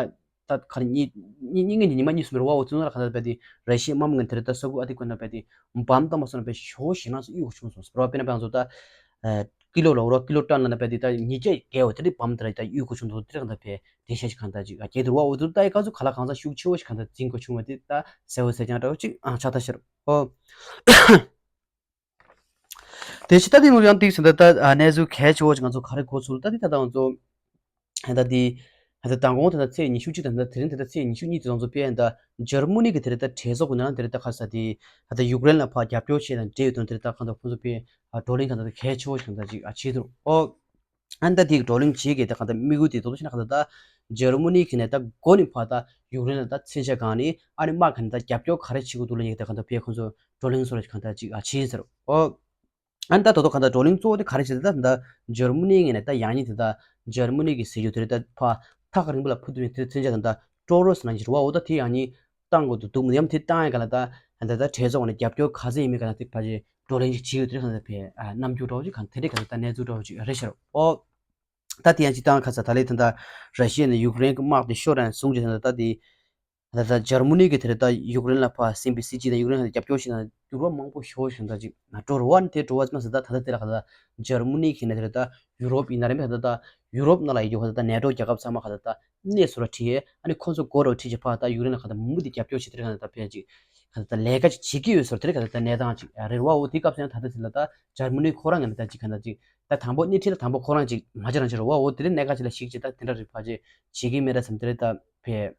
ད་ག་རེ་གཉིས་ད་གཉིས་གཉིས་གཉིས་ཉི་མ་གཉིས་གསུམ་རེད་བ། འོ་ཚོ་ལ་ག་ད་རྦད་དེ་ར་ཤི་ཡའི་དམག་མི་ངན་དེ་ད་ས་ཁུལ་ཨ་དིབ་ཀ་ན་རྦད་དེ་བམ་བཏང་བ་སོང་ན་རྦད་ཞོ་ཞེ་ན་སུ་གཡུག་བྱུང་སོང་ཟེར་བ། དཔེར་ན་ང་ཚོ་ད། ཀི་ལོ་ལ་འོ་ར་ཀི་ལོ་ཊོན་ལ་ན་པའི་དེ་ད་ཉིས་བརྒྱ་བརྒལ་བ་དེ་འདྲའི་བམ་དེ་ར་ད་གཡུག་དགོས་བྱུང་འདུག་དེ་ར་གང་ལྟར་བས་དེ་ཤ་ཞིག་གང་ལྟར་ཅིག་ཨ་རྒྱལ་དུ་རུ་བ་འོ་དུ་ད་ཡི་ག་ཚོད་ག་ལ་གང་ཚ་ཤུགས་ཆེ་བོ་ཞིག་གང་ལྟར་འཛིན་དགོས་བྱུང་བ་དེ་ད་གསལ་བོ་གསལ་རྐྱང་འདྲ་བོ་ཅིག་ཨང་ཆགས་ད་ཤར་ཨོ། དེ་ཕྱི་ད་དེ་ནོར་ཡང་ཏིག་ཟིན་ད་ད་གནས་ཚུལ་གལ་ཆེ་བོ་ཞིག་ང་ཚོ་ག་རེ་གོ་ཚུལ་ད་དེ་ད་ད་ང་ཚོ། ད་ལྟ་འདི། ད་ལྟ་མདང་དགོང་ད་ལྟ་ཚེས་ཉི་ཤུ་གཅིག་དང་ད་དེ་རིང་ད་ལྟ་ཚེས་ཉི་ཤུ་གཉིས་དེ་ཚོ་དཔེ་ད་འཇར་མ་ནི་གི་དེ་རེད་ད་གྲོས་ཚོགས་ཀྱི་ནང་དེ་རེད་ད་ཁ་ས་དེ་ད་ལྟ་ཡུཀ་རེན་ལ་ཕར་རྒྱབ་སྐྱོར་བྱས་དང་འབྲེལ་ཡོད་དོན་དེ་རེད་ད་གང་ལྟར་ཁོང་ཚོ་དཔེ་བགྲོ་གླེང་གང་ལྟར་གལ་ཆེ་བོ་ཞིག་གང་ལྟར་ཅིག་བྱས་འདུག་ཨོ། ཨ་ནི་ད་དེ་གི་བགྲོ་གླེང་བྱེད་ཀྱི་ད་གང་ལྟར་དམིགས་ཡུལ་དེ་དོ་དོ་ཞིག་ན་གང་ལྟར་ད་འཇར་མ་ནི་གི་ནས་ད་མགོ་ནས་ཕར་ད་ཡུཀ་རེན་ལ་ད་མཚོན་ཆ་གང་ནས་ཨ་ནི་དམག་གི་ནས་ད་རྒྱབ་སྐྱོར་ག་རེ་བྱེད་དགོས་འདུག་ལ་ཡིན་ད་གང་ལྟར་དཔེ་ཁོང་ཚོ་བགྲོ་གླེང་སོགས་ལ་གང་ལྟར་ཅིག་བྱས་ཟེར་ཨོ། ཨ་ནི་ད་དོ་དོ་གང་ལྟར་བགྲོ་གླེང་གཙོ་བོ་དེ་ག་རེ་བྱེད་ད་ད་འཇར་མ་ནི་ངོས་ནས་ད་ཡང་ཉིད་དེ་ད་འཇར་མ་ནི་གི་ཟེར་རྒྱུ་དེ་རེད་ད་ཕར་ཐག་རིང་པོ་ལ་ཕུ་ཐུབ་ནས་དེ་མཚོན་ཆ་དང་ད་ཀྲོ་རོ་སི་ལ་འགྱུར་བ་འོ་ད་དེ་ཡང་ཉིད་བཏང་དགོས་འདུག་འདུག་མི་ཡམ་དེ་བཏང་ཡ་ག་ལ་ད་ད་ད་གྲོས་ཚོགས་ནས་རྒྱབ་སྐྱོར་ག་ཚད་ཡིན་མིན་ག་ལ་དེ་ཕ་ཆེ་བགྲོ་གླེང་ཞིག་བྱེད་ཡོད་དེ་རེད་གང་ལྟར་བས་རྣམ་འགྱུར་འདྲ་བོ་ཞིག་གང་དེ་རེད་གང་ལྟར་ད་གནས་ཚུལ་འདྲ་བོ་ཞིག་རེད་ཤག་ཨོ། ད་དེ་ཡང་སྤྱི་བཏང་ཁ་ས་ད་ལས་ད་ད་ར་ཤི་ཡ་ནས་ཡུཀ་རེན་གྱི་དམག་དེ་ཤོར་རན་སོང་ཅེས་ད་ད་དེ། ད་ལྟ་འཇར་མ་ནི་གི་དེ་རེད་ད་ཡུཀ་རེན་ལ་ཕར་སེམས་པའི་སྲིད་ཇུས་དང་ཡུཀ་རེན་ལ་རྒྱབ་སྐྱོར་བྱེད་ན་འགྱུར་བ་མང་པོ་ཞིག་ཞིག་ད་ཅིག་འགྲོ་རུ་བ་ནི་དེ་འགྲོ་བ་ཙམ་ཟེར་ད་ད་ལྟ་དེ་ལ་ག་ད་འཇར་མ་ནི་གི་ནས་དེ་རེད་ད་ཡུ་རོབ་ཡིན་ན་རེད་མེད་ད་ད་ཡུ་རོབ་ནང་ལ་ཡི་གེ་ག་ད་ད་ནེ་ཊོ་རྒྱལ་ཁབ་ཚང་མ་ག་ད་ད་གནས་སུ་ར་ཁྲིད་ཨ་ནི་ཁོ་ཚོ་སྒོ་རུ་ཁྲིད་ཅེས་ཕར་ད་ཡུཀ་རེན་ལ་ག་ད་མུ་མཐུད་རྒྱབ་སྐྱོར་བྱེད་དེ་རེད་ག་ད་ད་ཕན་ཅིག་ག་ད་ད་ལས་ཀ་ཅིག་བྱེད་ཀྱི་ཡོད་ཟེར་དེ་རེད་ག་ད་ད་གནས་སྟངས་ཅིག་རེད་བ། འོ་དེ་སྐབས་སུ་ཡང་ད་ད་དེ་ལ་ད་འཇར་མ་ནི་ཁོ་རང་ངས་ནི་ད་ཅིག་ག་ད་ཅིག་ད་དང་པོ་སྣེ་ཁྲིད་ལ་དང་པོ་ཁོ་རང་ཅིག་མ་བྱེད་རང་བྱེད་རུ་བ། འོ་དེ་རིང་གནད་འགག་ཅིག་ལ་གཞིགས་བྱས་ད་དེ་འདྲ་རེད་ཕ་ཆེ་བྱེད་ཀྱི་མེད་ར་བསམ་དེ་རེད་ད་ཕེ།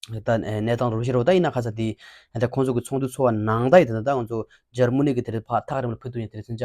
ད་གནས་སྟངས་རུ་ཤེས་རོ་ད་ཡིན་ན་ཁ་ས་དེ་ད་ཁོང་ཚོ་གི་ཚོགས་འདུ་ཚོགས་པ་ནང་ད་ཡི་ད་ད་ང་ཚོ་འཇར་མ་ནི་གི་དེ་རེད་ཕ་ཐག་རིང་ལ་ཕུད་དུ་ཡིན་དེ་རེད་ཚུན་ཆ་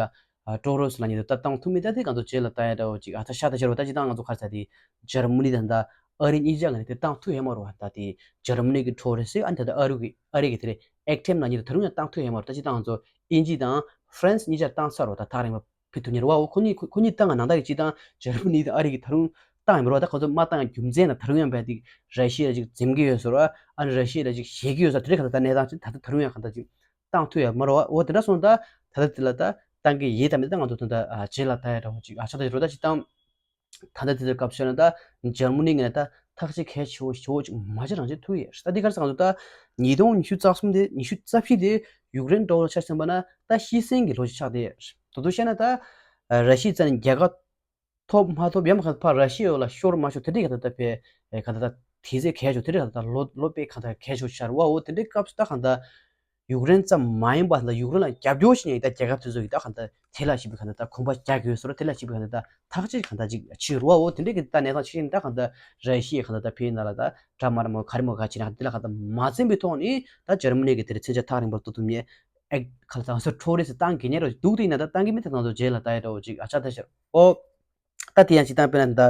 ཀྲོ་རོ་སི་ལ་ཉིད་དུ་ད་བཏང་ཐུབ་མེད་ད་དེ་ང་ཚོ་རྗེས་ལ་ད་ཡ་འདྲ་བོ་ཅིག་ཨ་ད་ཤ་ད་ཤེས་རོ་ད་ཅི་ད་ང་ཚོ་ཁ་ས་དེ་འཇར་མ་ནི་ད་ད་ཨ་རི་གཉིས་ཆ་ངས་དེ་བཏང་ཐུབ་ཡ་མ་རོ་ད་དེ་འཇར་མ་ནི་གི་ཀྲོ་རོ་སི་ཨ་ད་ད་ཨ་རི་གི་ཨ་རི་གི་དེ་རེད་ཨེག་ཐེམ་ལ་ཉིད་དུ་ད་རུང་ཡང་བཏང་ཐུབ་ཡ་མ་རོ་ད་ཅི་ད་ང་ཚོ་ཨིན་ཇི་དང་ཧྥ་རན་སི་གཉིས་ཆ་བཏང་ཚར་རོ་ད་ཐག་རིང་བ། ཕུལ་ཐུབ་མཁན་རེད་བ། འོ་ཁོ་གཉིས་ཁོ་ཁོ་གཉིས་ད་ང་ནང་ད་གི་སྤྱི་བཏང་འཇར་མ་ནི་དང་ཨ་རི་གི་ད་རུང་བཏང་ཡོད་མ་རེད་བ། ད་ཁོ་ཚོ་མ་བཏང་རྒྱུ་མཚན་ལ་ད་རུང་ཡང་བས་ཏིག་ར་ཤི་ཡ་ལ་ཅིག་འཛེམ་གི་ཡོད་ཟེར་བ། ཨ་ནི་ར་ཤི་ཡ་ལ་ཅིག་ཞེད་གི་ཡོད་ཟེར་དེ་རིང་ཁ་ད་ད་གནས་སྟངས་ཅིག་ད་ད་ད་རུང་ཡང་ག་ད་ཅིག་བཏང་ཐུབ་ཡོད་མ་རེད་བ། འོ་དེ་འདྲ་སོང་ད་ད་ད་དེ་ལ་ད་བཏང་གི་ཡིན་ད་མེད་ད་ང་ཚོ་ད་ད་རྗེས་ལ་ད་ཡ་འདྲ་བོ་ཅིག་ཨ་ཆ་ད་ཅིག་རོ་ད་ཅིག་བཏང་། ད་ལྟ་དེ་ཚོའི་སྐབས་བཤད་ན་ད་འཇར་མ་ནི་ངས་ད་ཐག་གཅོད་གལ་ཆེ་བོ་ཞེ་བོ་ཅིག་མ་བྱེད་རང་བྱེད་ཐུབ་ཡོད། ད་འདི་གར་ས་ང་ཚོ་ད་ཉིས་སྟོང་ཉི་ཤུ་རྩ་གསུམ་དེ་ཉི་ཤུ་རྩ་བཞི་དེ་ཡུཀ་རེན་འགྲོ་བར་ཆ་བཞག་པ་ན་ད་ཤི་གསོན་གྱི་ལོ་ཞིག་ཆགས་བསྡད་ཡོད། དུ་དུ་བཤད་ན་ད་ར་ཤི་ཡའི་རྩ་ནས་རྒྱལ་ཁ་ཐོབ་མ་ཐོབ་ཡང་ཁ་ཕར་ར་ཤི་ཡ་ལ་ཤོར་མ་ཤོར་དེ་འདྲའི་ག་ད་ད་ཕེ་ག་ད་ད་དེ་ཚེ་གལ་ཆོ་དེ་འདྲའི་ག་ད་ད་ལོ་ལོ་པའི་ག་ད་གལ་ཆོ་ཤར་བ། འོ་དེ་འདྲའི་སྐབས་སུ་ད་ག་ད། ཡུཀ་རེན་ཙམ་མ་ཡིན་པ་ད་ཡུཀ་རེན་ལ་རྒྱབ་སྐྱོར་བྱེད་མཁན་ད་རྒྱལ་ཁབ་དེ་ཚོ་ཡིས་ད་གང་ལྟར་དེ་ལ་ཞིབ་པའི་གང་ལྟར་ད་གོམ་པ་རྒྱག་གི་ཡོད་ཟེར་རོ། དེ་ལ་ཞིབ་པའི་གང་ལྟར་ད་ཐག་གཅོད་གང་ལྟར་ཅིག་བྱེད་རོ། འོ་དེ་འདྲའི་གི་ད་གནས་སྟངས་ཤིག་ཡིན། ད་གང་ལྟར་ར་ཤི་ཡའི་གང་ལྟར་ད་ཕེའི་ནང་ལ་ད་འདྲ་མ་འདྲ་མོ་ག་རེ་མོ་ག་བྱེད་ན་དེ་ལ་གང་ལྟར་མ་འཛེམ་པའི་ཐོག་ནས་ད་འཇར་མ་ནི་གི་དེར་མཚོན་ཆ་ཐག་རིང་པོར་གཏོང་ཐུབ་མཁན་ཨེ་ག་ལ་ད་ང་ཚོ་ཁྲོ་རེ་སི་བཏང་གི་ཉེ་རོ་འདུག་དེ་ཡིན་ན་ད་བཏང་གི་མེད་དེ་ང་ཚོ་རྗེས་ལ་ད་ཡ་འདྲ་བོ་ཅིག་ཨ་ཆ་ད་ཤར་འོ། ད་དེ་ཡང་སྤྱི་བཏང་དཔེར་ན་ད་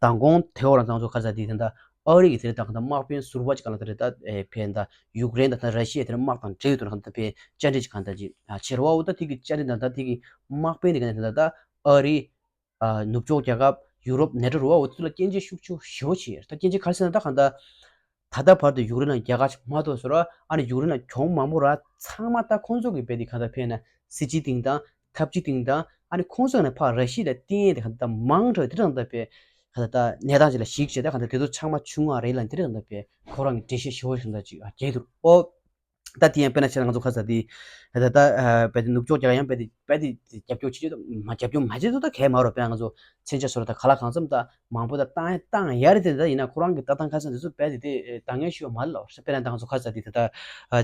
མདང་དགོང་དེ་འོག་རང་ཚང་ཚོ་ཁ་ས་དེ་ད་ཨ་རི་གི་དེ་ད་གང་ལྟར་དམག་དཔོན་ཟུར་པ་ཅིག་ག་ལ་དེ་རེད་ད་ཨེ་ཕན་ད་ཡུཀ་རེན་ད་ད་ར་ཤི་ཡ་དེར་དམག་དང་འབྲེལ་ཡོད་དུ་གང་ལྟར་ཕན་བཅར་འདྲི་ཅིག་གང་ལྟར་ཅིག་ཨ་བྱེད་རོ་བ། འོ་ད་དེ་གི་བཅར་འདྲི་ད་ད་དེ་གི་དམག་དཔོན་དེ་ག་ནས་ད་ད་ཨ་རི་ཨ་ནུབ་ཕྱོགས་རྒྱལ་ཁབ་ཡུ་རོབ་ནེ་ཊོ་རོ་བ། འོ་དེ་ཚོ་ལ་སྐྱོན་བརྗོད་ཤུགས་ཆེ་ཞེ་པོ་བྱས་ད་སྐྱོན་བརྗོད་ག་རེ་ཟེར་ན་ད་གང་ལྟར། ད་ལྟ་བར་དུ་ཡུཀ་རེན་ལ་རྒྱལ་ཁ་ཞིག་མ་ཐོབ་ཟེར་བ། ཨ་ནི་ཡུཀ་རེན་ལ་གྱོང་མང་པོ་རག་ཚང་མ་ད་ཁོང་ཚོ་གི་རྦད་དེ་གང་ལྟར་ཕན་ན་སྲིད་སྤྱི་སྟེང་དང་ཐབས་ཇུས་སྟེང་དང་ཨ་ནི་ཁོང་ཚོ་ནས་ཕར་ར་ཤི་ཡ་ལ་བརྟེན་ཡས་དེ་གང་ལྟར་མང་དྲགས་དེ་གང་ལྟར་བས་གང་ལྟར་ད་གནས་སྟངས་ཅིག་ལ་གཞིགས་བྱས་ད་གང་ལྟར་དེ་ཚོ་ཚང་མ་བྱུང་བ་རེད་ལ་དེ་གང་ལྟར་བས་ཁོ་རང་གི་འགྲེལ་བཤད་ཞུ་བ་གང་ལྟར་ཅིག་ཨ་རྒྱས་འདུག་ཨོ། ད་དེ་ཡང་དཔེར་ན་བྱས་ན་ང་ཚོ་ཁ་ས་དེ་ད་ད་རྦད་དེ་ནུབ་ཕྱོགས་རྒྱལ་ཁབ་ཡང་རྦད་དེ་རྦད་དེ་རྒྱབ་སྐྱོར་བྱེད་ཀྱི་འདུག་མ་རྒྱབ་སྐྱོར་མ་བྱེད་ཚོ་ད་གལ་མ་རོ། དཔེར་ན་ང་ཚོ་མཚོན་ཆ་ཟེར་བ་ད་ག་ལ་གང་འཚམ་ད་མང་པོ་ད་བཏང་ཡ་བཏང་ཡ་རེད་དེ། ད་ཡིན་ན་ཁོ་རང་གི་ལྟ་སྟངས་ཁ་སང་དེ་ཚོ་རྦད་དེ་དེ་ད་ངས་ཞུ་བ་མ་ལ་བར་ས། དཔེར་ན་ད་ང་ཚོ་ཁ་ས་དེ་ད་ད་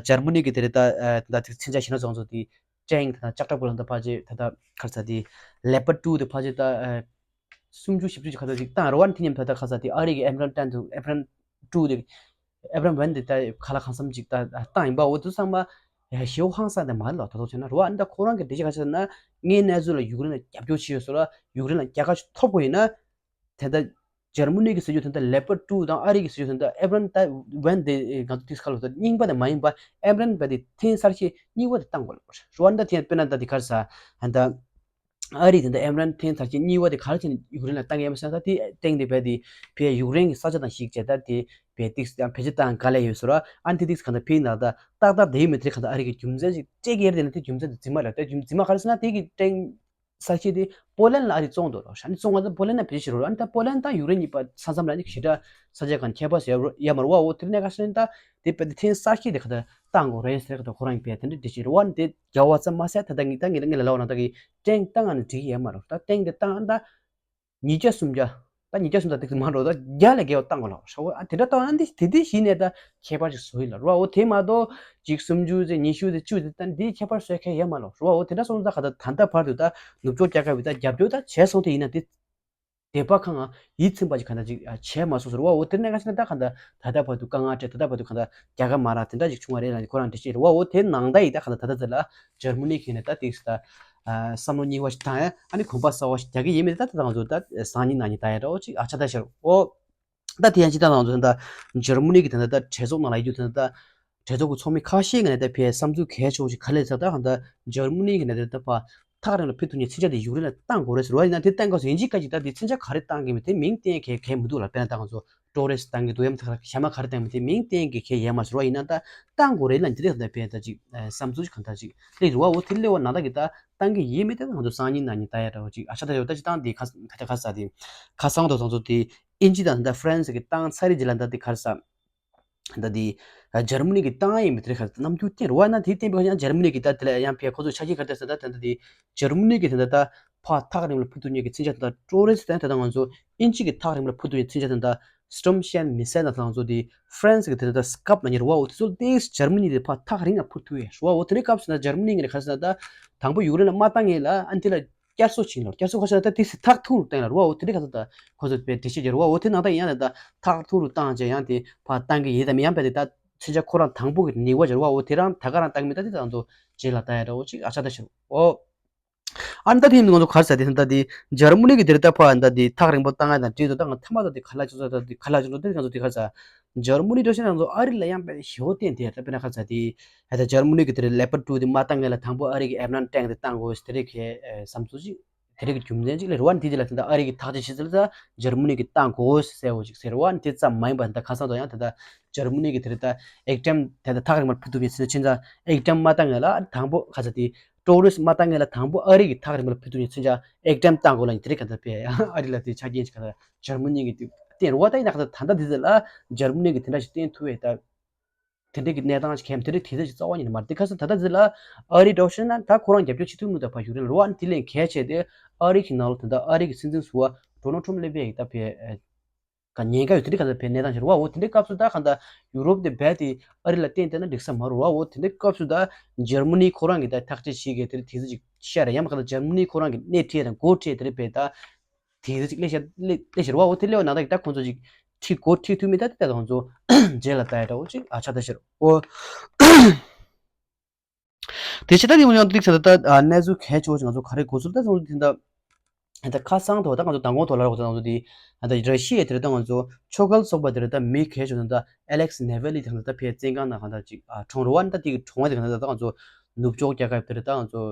འཇར་མ་ནི་གི་དེ་རེད་ད་ད་དེ་མཚོན་ཆ་ཞེ་ན་ཚོ་ང་ཚོ་དེ་ཅེང་ད་ལྕགས་ཁྲབ་གུ་ལ་ད་ཕ་ཆེ་ད་ད་ཁ་ས་དེ་ལེ་པར་ཊུ་དེ་ཕ་ཆེ་ད་ སུམ་ཅུ་བཞི་བཅུ་ཅིག་ཁ་ཐུག་ཅིག་བཏང་རེད་བ། ཨ་ནི་དེ་མཉམ་དུ་ད་ཁ་ས་དེ་ཨ་རི་གི་ཨེམ་རན་ཏེན་དུ་ཨེམ་རན་ཊུ་དེ་ཨེམ་རན་ཝན་དེ་ད་ཁ་ལག་ཁང་གསུམ་ཅིག་ད་བཏང་ཡིན་པ། འོ་དུ་ཚང་མ་ཡ་ཞེའུ་ཧང་སང་དེ་མ་རེད་ལ། ད་དུ་བྱས་ན་རེད་བ། ཨ་ནི་ད་ཁོ་རང་གི་འགྲེལ་བཤད་ག་ཚོད་ན་ངའི་གནས་ཚུལ་ལ་ཡུཀ་རེན་ལ་རྒྱབ་སྐྱོར་བྱས་ཡོད་སོ་ལ། ཡུཀ་རེན་ལ་རྒྱལ་ཁ་ཞིག་ཐོབ་དགོས་ཡིན་ན། དེ་ལྟ་འཇར་མ་ནི་གི་ཟེར་རྒྱུ་དེ་ལྟ་ལེ་པར་ཊུ་དང་ཨ་རི་གི་ཟེར་རྒྱུ་དེ་ལྟ་ཨེབ་རན་ད་ཝན་དེ་ང་ཚོ་ཏིག་ཁ་ལོ་ད་རྙིང་པ་དེ་མ་ཡིན་པ། ཨེབ་རན་བ་དེ་ཐེངས་གསར་བཞི་གཉིས་པ་དེ་བཏང་དགོས་ལ། རུ་ཝན་ད་ཐེངས་དཔེར་ན་ད་དེ་གར་ས་ཧན་ད་ཨ་རི་དེ་ལྟ་ཨེབ་རན་ཐེངས་གསར་བཞི་གཉིས་པ་དེ་གར་ཕྱིན་ཡུཀ་རེན་ལ་བཏང་ཡས་མ་སོང་། ད་དེ་སྟེང་དེ་བས་དེ་བས་ཡུཀ་རེན་གི་ས་ཆ་དང་ཞིག་བྱས་ད་དེ་བས་ཏིག་ཡང་བེད་སྤྱོད་བཏང་ག་ལས་ཡོད་སོ་ར། ཨ་ནི་དེ་ཏིག་ག་ད་ཕིག་ན་ད་ཏག་ཏག་དེ་ཡིན་མི་དེ་ག་ད་ཨ་རི་གི་རྒྱུ་མཚན་ཞིག་སྤྲད་ཀྱི་ཡར་དེ་ན་དེ་རྒྱུ་མཚན་དེ་རྫུན་མ་རེད། ད་རྒྱུ་རྫུན་མ་ག་རེ་ཟེར་ན་དེ་གི་སྟེང་ས་ཆ་དེ་པོ་ལན་ལ་ཨ་རི་བཙོང་འདུག་རོ། ཨ་ནི་བཙོང་བ་ད་པོ་ལན་ན་བེད་སྤྱོད་རོ། ཨ་ནི་ད་པོ་ལན་དང་ཡུཀ་རེན་གཉིས་པ་ས་མཚམས་ལ་ཨ་ནི་ཞེ་དྲག་ས་ཆ་གང་ཁྱད་པར་ཟེར་ཡ་མ་རེད་བ། འོ་དེ་ནས་ག་ཤེས་ད་དེ་པད་ཐེངས་གསར་ཤེས་དེ་ག་ད་བཏང་དགོས་རེད་ཟེར་ག་ད་ཁོ་རང་གི་པད་དེ་འདྲ་འདྲི་ཞིག་རེད་བ། ཨ་ནི་དེ་རྒྱལ་བ་ཙམ་མ་ཟད་ད་ད་ངི་ད་ངི་ལ་ངི་ལ་ལ་བ་ན་ད་གི་ཀྲེང་བཏང་ཨ་ནི་འགྲིག་ཡ་མ་རེད། ད་ཏེང་དེ་བཏང་ཨ་ད་ཉིས་བརྒྱ་སུམ་བརྒྱ། ད་ཉིས་བརྒྱ་སུམ་བརྒྱ་དེ་མ་འགྲོ། ད་བརྒྱ་ལས་བརྒལ་བ་བཏང་དགོས་ལ་ཧྲ་བོ། ཨ་དེ་འདྲ་བཏང་ན་འདི་དེ་དེ་གཞི་ནས་ད་ཁྱད་པར་ཅིག་བཟོ་ཡི་ལ་རོ། འོ་དེ་མ་གཏོགས་ཅིག་སུམ་ཅུ་ཚེ་ཉི་ཤུ་ཚེ་བཅུ་དེ་ད་འདི་ཁྱད་པར་བཟོ་ཁྱད་ཡོད་མ་ལོ་ཧྲ་བོ། འོ་དེ་འདྲ་སོང་ཙང་ད་ག་ད་ད་ལྟ་བར་དུ་ད་ནུབ་ཕྱོགས་རྒྱལ་ཁབ་ཀྱི་ད་རྒྱབ་སྐྱོར་ད་བྱས་སོང་དེ་ཡིན་ན་དེ་དད་པ་ཁང་ཡིད་ཚིམ་པ་ཅིག་ག་ད་ཅིག་བྱས་མ་སོང་ཟེར་བ། འོ་དེ་ནས་ག་ཤེས་ན་ད་ག་ད་ད་ལྟ་བར་དུ་དཀའ་ངལ་འཕྲད། ད་ལྟ་བར་དུ་ག་ད་རྒྱལ་ཁབ་མ་རག་དེ་འདྲ་ཅིག་བྱུང་བ་རེད་ལ་ཁོ་རང་འགྲེལ་བཤད་རེད་བ། འོ་དེ་ནང་ད་ཡིས་ད་ག་ད་ད་ད་ད་ལ་འཇར་མ་ནི་གི་ནས་ད་དེ་ད། བསམ་བློ་གཉིས་པ་ཞིག་བཏང་ཡ། ཨ་ནི་གོམ་པ་གསར་བ་ཞིག་རྒྱག་གི་ཡིན་མིན་ད་ད་ང་ཚོ་ད་སང་ཉིན་གནངས་ཉིན་ད་ཡ་འདྲ་བོ་ཅིག་ཨ་ཆ་ད་ཤར་འོ། ད་དེ་ཡང་ཅི་ད་ང་ཚོ་ད་འཇར་མ་ནི་གི་ད་ད་གྲོས་ཚོགས་ནང་ལ་ཡོད་རྒྱུ་ད་ད་གྲོས་ཚོགས་ཀྱི་ཚོགས་མི་ཁ་ཤས་ཀྱི་ནས་ད་ཕའི་བསམ་ཚུལ་གལ་ཆེ་བོ་ཞིག་ག་ལས་ཚ་ད་ང་ད་འཇར་མ་ནི་གི་ནས་ད་ད་ཕ་ཐག་རིང་ལ་ཕུལ་ཐུབ་མཁན་མཚོན་ཆ་དེ་ཡུཀ་རེན་ལ་བཏང་དགོས་རེད་ཟེར་བ་ཡིན་ན། དེ་བཏང་དགོས་ཟེར་ཡིན་གཅིག་ག་གཅིག་ད་དེ་མཚོན་ཆ་ག་རེ་བཏང་གི་མིན་དེ་མིང་བསྟན་གལ་གལ་མི་འདུག་ལ། དཔེར་ན་ད་ང་ཚོ་ཊོ་རེ་སི་བཏང་གི་འདུག་ཡང་ད་ག་ཞྭ་དམར་ག་རེ་བཏང་མིན་དེ་མིང་བསྟན་གི་གལ་ཡོད་མ་ཟེར་བ་ཡིན་ན། ད་བཏང་དགོས་རེད་ལ་འདི་རེད། ད་དཔེ་ད་ཅིག་བསམ་ཚུལ་ཅིག་གང་ལྟར་ཅིག་སླེབས་རེད་བ། འོ་དེ་སླེབས་བ་ན་ད་གི་ད་བཏང་གི་ཡིན་མིན་དེ་ང་ཚོ་སང་ཉིན་གནངས་ཉིན་ད་ཡ་འདྲ་བོ་ཅིག་ཨ་ཆ་ད་ཡོད། ད་ཅི་བཏང་དེ་ཁ་ད་ཆ་ཁ་ས་དེ་ཁ་སང་དུ་ཚང་ཚོ་དེ་ཨིན་ཇི་དང་ད་ཧྥ་རན་སི་གི་བཏང་ཚར་རེད་ཅི་ལ། ད་དེ་ཁ་ས་ད་དེ་འཇར་མ་ནི་གི་བཏང་ཡིན་མིན་དེ་རེད། ཁ་ས་རྣམ་འགྱུར་བསྟན་རེད་བ། ན་དེ་བསྟན་པའི་ཁ་ཡང་འཇར་མ་ནི་གི་ད་དེ་ལ་ཡང་ཕའི་ཁོ་ཚོ་ཆ་རྐྱེན་ག་རེ་ད་ད་ད་ད་དེ་འཇར་མ་ནི་གི་ད་ད་ད་ཕ་ཐག་རིང་ལ་ཕུ་ཐུག་མཁན་གྱི་མཚོན་ཆ་དང་ད་ཊོ་རེ་སི་དང་ད་ང་ཚོ་ཨིན་ཇི་གི་ཐག་རིང་ལ་ཕུ་ཐུག་མཁན་མཚོན་ཆ་དང་ད་སི་ཊོམ་ཤན་མི་སེལ་དང་ང་ཚོ་དེ་ཧྥ་རན་སི་གི་དེ་ད་སྐབས་ན་ཉེར་བ། འོ་དེ་ཚོ་དེ་འཇར་མ་ནི་དེ་ཕ་ཐག་རིང་ལ་ཕུ་ཐུག་ཡས་རུ་བ། འོ་དེ་འདྲའི་སྐབས་སུ་ན་འཇར་མ་ནི་ངས་ཁ་སང་ད་དང་པོ་ཡུཀ་རེན་ལ་མ་བཏང་ངས་ལ་ཨ་ནི་དེ་ལ་བསྐྱར་གསོ་བྱིན་ལ་བསྐྱར་གསོ་ཁ་སང་ད་དེ་སི་ཐག་ཐུང་རུ་བཏང་ལ་རུ་བ། འོ་དེ་འདྲའི་ཁ་སང་ད་ཁོ་ཚོ་དཔེ་འགྲེལ་བཤད་རྒྱག་རུ་བ། འོ་དེ་ནང་ད་ཡིན་ཡང་ད་ཐག་ཐུང་རུ་བཏང་བྱས་ཡང་དེ་ཕ་བཏང་གི་ཡིན་དམ་ཡང་བས་དེ་ད་མཚོན་ཆ་ཁོ་རང་དང་པོ་གི་ནི་བ་འཇར་བ། འོ་དེ་རང་ད་ག་རང་བཏང་མི་ད་དེ་ད་ང་ཚོ་རྗེས་ལ་ད་ཡ་འདྲ་བོ་ཅིག་ཨ་ཆ་ད་ཤར་འོ། ཨ་ནི་ད་དེ་ཡིན་ང་ཚོ་ག་རེ་ཟེར་དེ་ད་དེ་འཇར་མ་ནི་གི་དེ་རེད། ད་ཕ་ད་དེ་ཐག་རིང་པོ་བཏང་ཡ་དང་འབྲེལ་དུ་ད་ང་ཐ་མ་ད་དེ་ག་ལ་ཅོ་ད་དེ་ག་ལ་ཅོ་ད་དེ་ང་ཚོ་དེ་ག་རེ་ཟེར། འཇར་མ་ནི་འགྲོ་ཤེས་ང་ཚོ་ཨ་རི་ལ་ཡང་དཔེ་ཞེ་བོ་བརྟེན་དེ་ད་དཔེར་ན་ག་རེ་ཟེར་དེ་ད་འཇར་མ་ནི་གི་དེ་རེད་ལེ་པར་ཊུ་དེ་མ་བཏང་ངེས་ལ་དང་པོ་ཨ་རི་གི་ཨེབ་རན་ཊེང་དེ་བཏང་དགོས་དེ་རེད་གི་བསམ་ཚུལ་ཅིག་དེ་རེད་གི་རྒྱུ་མཚན་ཅིག་ལས་རུ་བ་ནི་དེ་དེ་ལ་དེ་ད་ཨ་རི་གི་ཐག་གཅོད་བྱེད་ཚུལ་ད་འཇར་མ་ནི་གི་བཏང་དགོས་ཟེར་བོ་ཅིག་ཟེར་རུ་བ་ནི་དེ་ཙམ་མ་ཡིན་པ་ད་ག་ས་ད་ཡང་དེ་ད་འཇར་མ་ནི་གི་དེ་རེད་ད་ཨེག་ཏྲམ་དེ་ད་ཐག་རིང་པར་ཕུ་ཐུབ་ཡིན་ཟེར་ན་ཕྱིན་ཙང་ཨེག་ཏྲམ་མ་བཏང་ངེས་ལ་དང་པོ་ག་ས་དེ། ཊོ་རེ་སི་མ་བཏང་ངེས་ལ་དང་པོ་ཨ་རི་གི་ཐག་རིང་པོ་ལ་ཕུ་ཐུག་ཡིན་མཚོན་ཆ་ཨེག་ཏྲམ་བཏང་དགོས་ལ་ཡིན་དེ་རེད་ག་ད་པས་ཨ་རི་ལ་དེ་ཆ་རྐྱེན་ཞིག་ག་ད་འཇར་མ་ནི་གི་དེ་བསྟན་རུ་བ་ད་ཡིན་ན་ག་ད་ད་ལྟ་དེ་ཚོ་ལ་འཇར་མ་ནི་གི་དེ་འདྲ་ཞིག་བསྟན་ཐུབ་བས་ད་དེ་འདྲ་གི་གནས་སྟངས་ཞིག་གམ་དེ་འདྲ་དེ་ཚོ་ཞིག་རྩ་བ་ཉིད་ནས་མ་རེད། དེ་ག་ས་ད་ལྟ་དེ་ཚོ་ལ་ཨ་རི་འདྲ་བོ་ཤེས་ན་ད་ཁོ་རང་རྒྱབ་སྐྱོར་བྱེད་ཐུབ་མི་འདུག་ཕ་ཡུཀ་རེན་རུ་བ་དེ་ལས་གལ་ཆེ་དེ་ཨ་རི་གི་ནང་ལ་ད་ལྟ་ཨ་རི་གི་སྲིད་འཛིན་ཟུར་པ་ཌོ་ནལ་ཊམ་སླེབས་པའི་ད་པས། ག་ཉེན་ཁ་ཡོད་དེ་འདྲ་ག་ད་བས་གནས་སྟངས་ཤར་བ། འོ་དེ་འདྲའི་སྐབས་སུ་ད་ག་ད་ཡུ་རོབ་དེ་རྦད་དེ་ཨ་རི་ལ་བརྟེན་བསྡད་ན་འགྲིག་ས་མ་རུ་བ། འོ་དེ་འདྲའི་སྐབས་སུ་ད་འཇར་མ་ནི་ཁོ་རང་གི་ད་ཐག་གཅོད་བྱེད་མཁན་དེ་འདྲ་དེ་ཚོ་ཅིག་ཤར་ཡང་མ་ག་ད་འཇར་མ་ནི་ཁོ་རང་གི་སྣེ་ཁྲིད་དང་འགོ་ཁྲིད་དེ་འདྲ་བས་ད་དེ་ཚོ་ཅིག་སླེབས་ཤར་སླེབས་སླེབས་ཤར་བ། འོ་དེ་སླེབས་པ་ན་ད་གི་ད་ཁོང་ཚོ་ཅིག་ཁྲིད་འགོ་ཁྲིད་ཐུབ་མེད་ད་དེ་ད་ཁོང་ཚོ་རྗེས་ལ་ལྟ་ཡ་འདྲ་བོ་ཅིག་ཨ་ཆ་ད་ཤར་འོ། དེ་བྱས་ད་དེ་ཡང་ཏིག་ཚ་ད་ད་གནས་ཚུལ་གལ་ཆེ་བོ་ཞིག་ང་ཚོ་ག་རེ་གོ་ཚུལ་ད་ཚང་མ་དེ་ད་ད་ཁ་སང་ཐོག་ད་ང་ཚོ་མདང་དགོང་ཐོག་ལ་རོགས་ད་ང་ཚོ་དེ་ད་ར་ཤི་ཡའི་དེ་རེད་ད་ང་ཚོ་ཕྱོགས་འགལ་ཚོགས་པ་དེ་རེད་ད་མི་གལ་ཆེ་བོ་ད་ཨེ་ལེག་སི་ནེ་ཝེ་ལི་དེ་ད་ཕའི་བཙོན་ཁང་ནང་གང་ད་ཅིག་གྲོངས་རེད་བ། ད་དེ་གི་གྲོངས་པ་དེ་གང་ད་ད་ང་ཚོ་ནུབ་ཕྱོགས་རྒྱལ་ཁབ་དེ་རེད་ད་ང་ཚོ་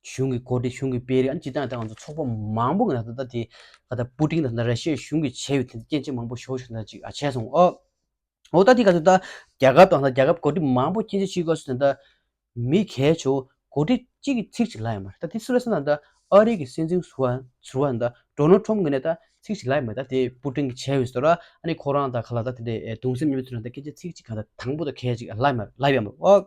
གཞུང་གི་འགོ་ཁྲིད་གཞུང་གི་དཔོན་རིགས་ཨ་ནི་སྤྱི་བཏང་ད་ང་ཚོ་ཚོགས་པ་མང་པོ་གི་ནང་ད་ད་དེ་ག་ད་པུ་ཏིན་ད་ད་ར་ཤི་ཡའི་གཞུང་གི་བྱས་ཡོད་དེ་སྐྱོན་བརྗོད་མང་པོ་ཞུ་ཞུ་ད་ཅིག་ཨ་བྱས་སོང་ཨོ། འོ་ད་དེ་ག་ཚོད་ད་རྒྱལ་ཁབ་དང་ད་རྒྱལ་ཁབ་འགོ་ཁྲིད་མང་པོ་སྐྱོན་བརྗོད་བྱེད་དགོས་སུ་ད་མི་གལ་ཆེ་བོ་འགོ་ཁྲིད་གཅིག་གིས་ཚིག་གཅིག་ལབ་ཡ་མ་རེད། ད་དེ་སུ་རེད་ཟེར་ན་ད་ཨ་རི་གི་སྲིད་འཛིན་ཟུར་པ་ཟུར་པ་ད་ཌོ་ནལ་ཊམ་གི་ནས་ད་ཚིག་གཅིག་ལབ་ཡ་མ་རེད། ད་དེ་པུ་ཏིན་གྱིས་བྱས་ཡོད་ཟེར་ར། ཨ་ནི་ཁོ་རང་ད་ག་ལ་ད་དེ་འདྲའི་གདུང་སེམས་མཉམ་སྐྱེད་ཚོར་ན་ད་སྐད་ཆ་ཚིག་གཅིག་ག་ད་དང་པོ་ད་གལ་ཅིག་ལབ་ཡ་མ་རེད། ལབ་ཡ་མ་རེད་ཨོ།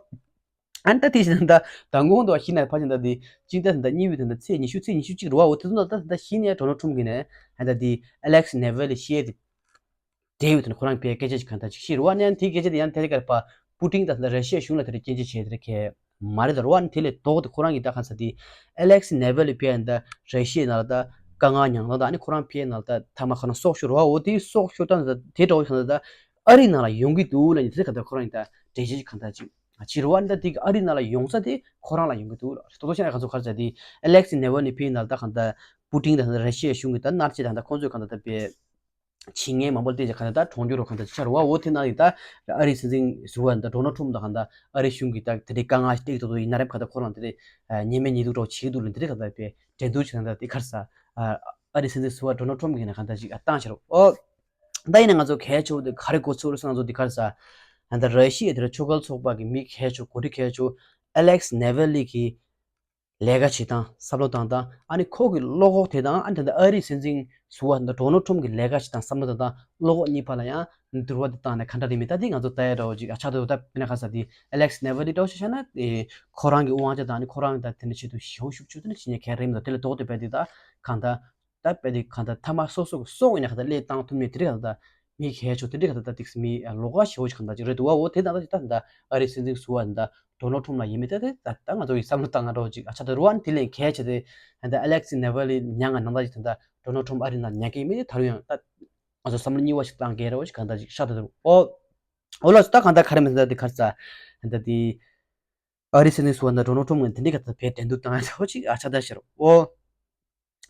ཨ་ནི་ད་དེ་བཞིན་ད་མདང་དགོང་དུ་བ་ཤི་ན་ཕ་ཆེན་ད་དེ་གཅིག་ད་ད་གཉིས་པའི་ད་ད་ཚེས་ཉི་ཤུ་ཚེས་ཉི་ཤུ་གཅིག་རེད་བ། འོ་དེ་ཚོ་ད་ད་ད་ཤི་ནས་ཌོ་ནལ་ཊམ་གི་ནས་ཨ་ད་དེ་ཨེ་ལེག་སི་ནེ་ཝེ་ལི་ཤི་ཡས་དེ། དེ་ཡོད་དེ་ནི་ཁོ་རང་གི་སྐད་ཆ་ཞིག་གང་ལྟར་ཅིག་ཤེས་རུ་བ་ནས་དེའི་སྐད་ཆ་དེ་ཡང་དེ་ལས་ཀར་པ་པུ་ཏིན་དང་ད་ར་ཤི་ཡ་གཞུང་ལ་དེ་རེ་སྐྱོན་བརྗོད་བྱས་དེ་རེ་ཁས་མ་རེད་ད་རུ་བ་ནི་དེ་ལས་ལྡོག་དེ་ཁོ་རང་གི་ད་གང་ས་དེ་ཨེ་ལེག་སི་ནེ་ཝེ་ལི་པི་ཡ་ད་ར་ཤི་ཡའི་ནང་ལ་ད་ དཀའ་ངལ་མྱངས་སྟངས་དང་། ཨ་ནི་ཁོ་རང་ཕའི་ནང་ད་མཐའ་མ་ཁོ་རང་སྲོག་ཤོར་བ། འོ་དེ་སྲོག་ཤོར་སྟངས་དེ་འདྲ་བོ་གང་ལྟར་ད་ཨ་རི་ནང་ལ་ཡོང་གི་འདུག་ལབ་ནས་དེ་གང་ལྟར་ཁོ་རང་ཡིན་ད་འགྲེལ་བཤད་གང་ལྟར་ཅིག་བྱེད་རོགས། ཨ་ནི་ད་དེ་གི་ཨ་རི་ནང་ལ་ཡོང་ས་དེ་ཁོ་རང་ལ་ཡོང་གི་འདུག་ལ། ཏོག་ཏོག་ཤ་ན་ག་ཚོད་ག་རེ་ཟེར་དེ་ཨ་ལེག་སི་ནེ་ཝལ་ནི་ཕའི་ནང་ད་གང་ལྟར་པུ་ཏིན་དང་ར་ཤི་ཡའི་གཞུང་གི་ད་མནར་གཅོད་དང་ད་ཁོང་ཚོས་གང་ལྟར་ད་པའི་བྱེད་ངན་མང་པོ་སྤེལ་བྱས་གང་ལྟར་ད་གྲོངས་རྒྱུ་རོགས་གང་ལྟར་ཆགས་རོགས། འོ་དེ་ནང་ཡིན་ད་ཨ་རིའི་སྲིད་འཛིན་ཟུར་པ་ད་ཌོ་ནལ་ཊམ་ཕ་དང་གང་ལྟར་ཨ་རིའི་གཞུང་གི་ད་དེ་འདྲའི་དཀའ་ངལ་སྤྲད་ཀྱི་འདུག་ཡིན་ན་རེད། གང་ལྟར་ཁོ་རང་དེ་འདྲའི་ཉེས་མེད་ཉེས་འཛུགས་འདྲ་བོ་བྱེད་ཀྱི་འདུག་ལ། འདི་འདྲའི་གང་ལྟར་པའི་འགྲན་བསྡུར་བྱེད་གང་ལྟར་དེ་ག་རེ་ཟེར། ཨ་རིའི་སྲིད་འཛིན་ཟུར་པ་ཌོ་ནལ་ཊམ་ཕ་གིས་ནས་གང་ལྟར་ཅིག་བཏང་བྱས་རོགས། འོ། ད་ཡིན་ན་ང་ཚོ་གལ་ཆེ་བོ་དེ་ག་རེ་གོ་ཚོད་རེད་ཟེར་ན། ང་ཚོ་འདི་ག་རེ་ཟེར། ད་ར་ཤི་ཡའི་དེ་ར་ཆོས་ཁ་ཚོགས་པ་གི་མི་གལ་ཆེ་བོ་འགོ་ཁྲིད་གལ་ཆེ་བོ་ཨ་ལེག་སི་ནེ་ཝལ་ལི་གི་ལས་ཀ་བྱེད་སྟངས་བསམ་བློ་བཏང་སྟངས། ཨ་ནི་ཁོ་གི་བློ་ཁོག་དེ་དང་། ཨ་ནི་ད་ལྟ་ཨ་རིའི་སྲིད་འཛིན་ཟུར་པ་ད་ལྟ་ཌོ་ནལ་ཊམ་ཕ་གི་ལས་ཀ་བྱེད་སྟངས་བསམ་བློ་བཏང་སྟངས། བློ་ཁོག་གཉིས་བར་ལ་ཡང་འགྱུར་བ་དེ་བཏང་ནས་ག་འདྲ་རེད་མེད། ད་དེ་ང་ཚོ་ལྟ་ཡ་འདྲ་བོ་ཅིག་ཨ་ཆགས་འདུག་ད་དཔེར་ན་ག་རེ་ཟེར། དེ་ཨ་ལེག་སི་ནེ་ཝལ་ལི་འདྲ་བོ་ཞིག་བྱས་ན་དེ་ཁོ་རང་གི་དབང་ཆ་དང་ཨ་ནི་ཁོ་རང་གི་ད་དེ་འདྲ་ཆེད་དུ་ཞེ་པོ་ཤུགས་ཆུད་དེ་ནས་བྱེད་མཁན་ག་རེ་མི་འདུག་དེ་ལས་ལྡོག་སྟེ་བས་དེ་ད་གང་ལྟར། ད་དཔེ་དེ་གང་ལྟར་མཐའ་མ་སོ་སོ་གི་སྲོག་ཡིན་ན་གང་ལྟར་བློས་བཏང་ཐུབ་མེད། དེ་རིགས་གང་ལྟར་མི་གལ་ཆེ་བོ་དེ་རིགས་གང་ལྟར་ད་ཏིག་སེ་མི་ལོགས་ཀ་ཞེ་བོ་ཞིག་གང་ལྟར་ཅིག་རེད་འདུག་བ། འོ་དེ་ད་ལྟ་ཅིག་ད་ད་ཨ་རིའི་སྲིད་འཛིན་ཟུར་པ་ད་ཌོ་ནལ་ཊམ་ཕ་ལ་ཡིན་མིན་དེ་ད་ད་ང་ཚོ་ཡི་བསམ་བློ་བཏང་ང་འདྲ་བོ་ཅིག་ཨ་ཆགས་འདུག་བ། དེ་ལས་གལ་ཆེ་དེ་ད་ཨ་ལེག་སི་ནེ་ཝལ་ལི་མྱངས་ང་ནང་ད་ཅིག་ད་ད་ཌོ་ནལ་ཊམ་ཕ་ཨ་རི་ནང་མྱངས་མཁན་མི་དེ་ད་རུང་ཡང་ད་ང་ཚོ་བསམ་བློ་གཉིས་པ་ཞིག་བཏང་གལ་རེད་བ་ཞིག་གང་ལྟར་ཅིག་ཤར་འདུག་འོ། འོ་ལགས་སོ། ད་གང་ལྟར་ག་རེ་མིན་ད་དེ་ག་རེ་ཟེར། ད་དེ་ཨ་རིའི་སྲིད་འཛིན་ཟུར་པ་ད་ཌོ་ནལ་ཊམ་ཕ་གིས་དེ་འདྲའི་ག་ད་བས་འགྲན་བསྡུར་བཏང་ཡ་འདྲ་བོ་ཅིག་ཨ་ཆགས་ད་ཤར་འོ།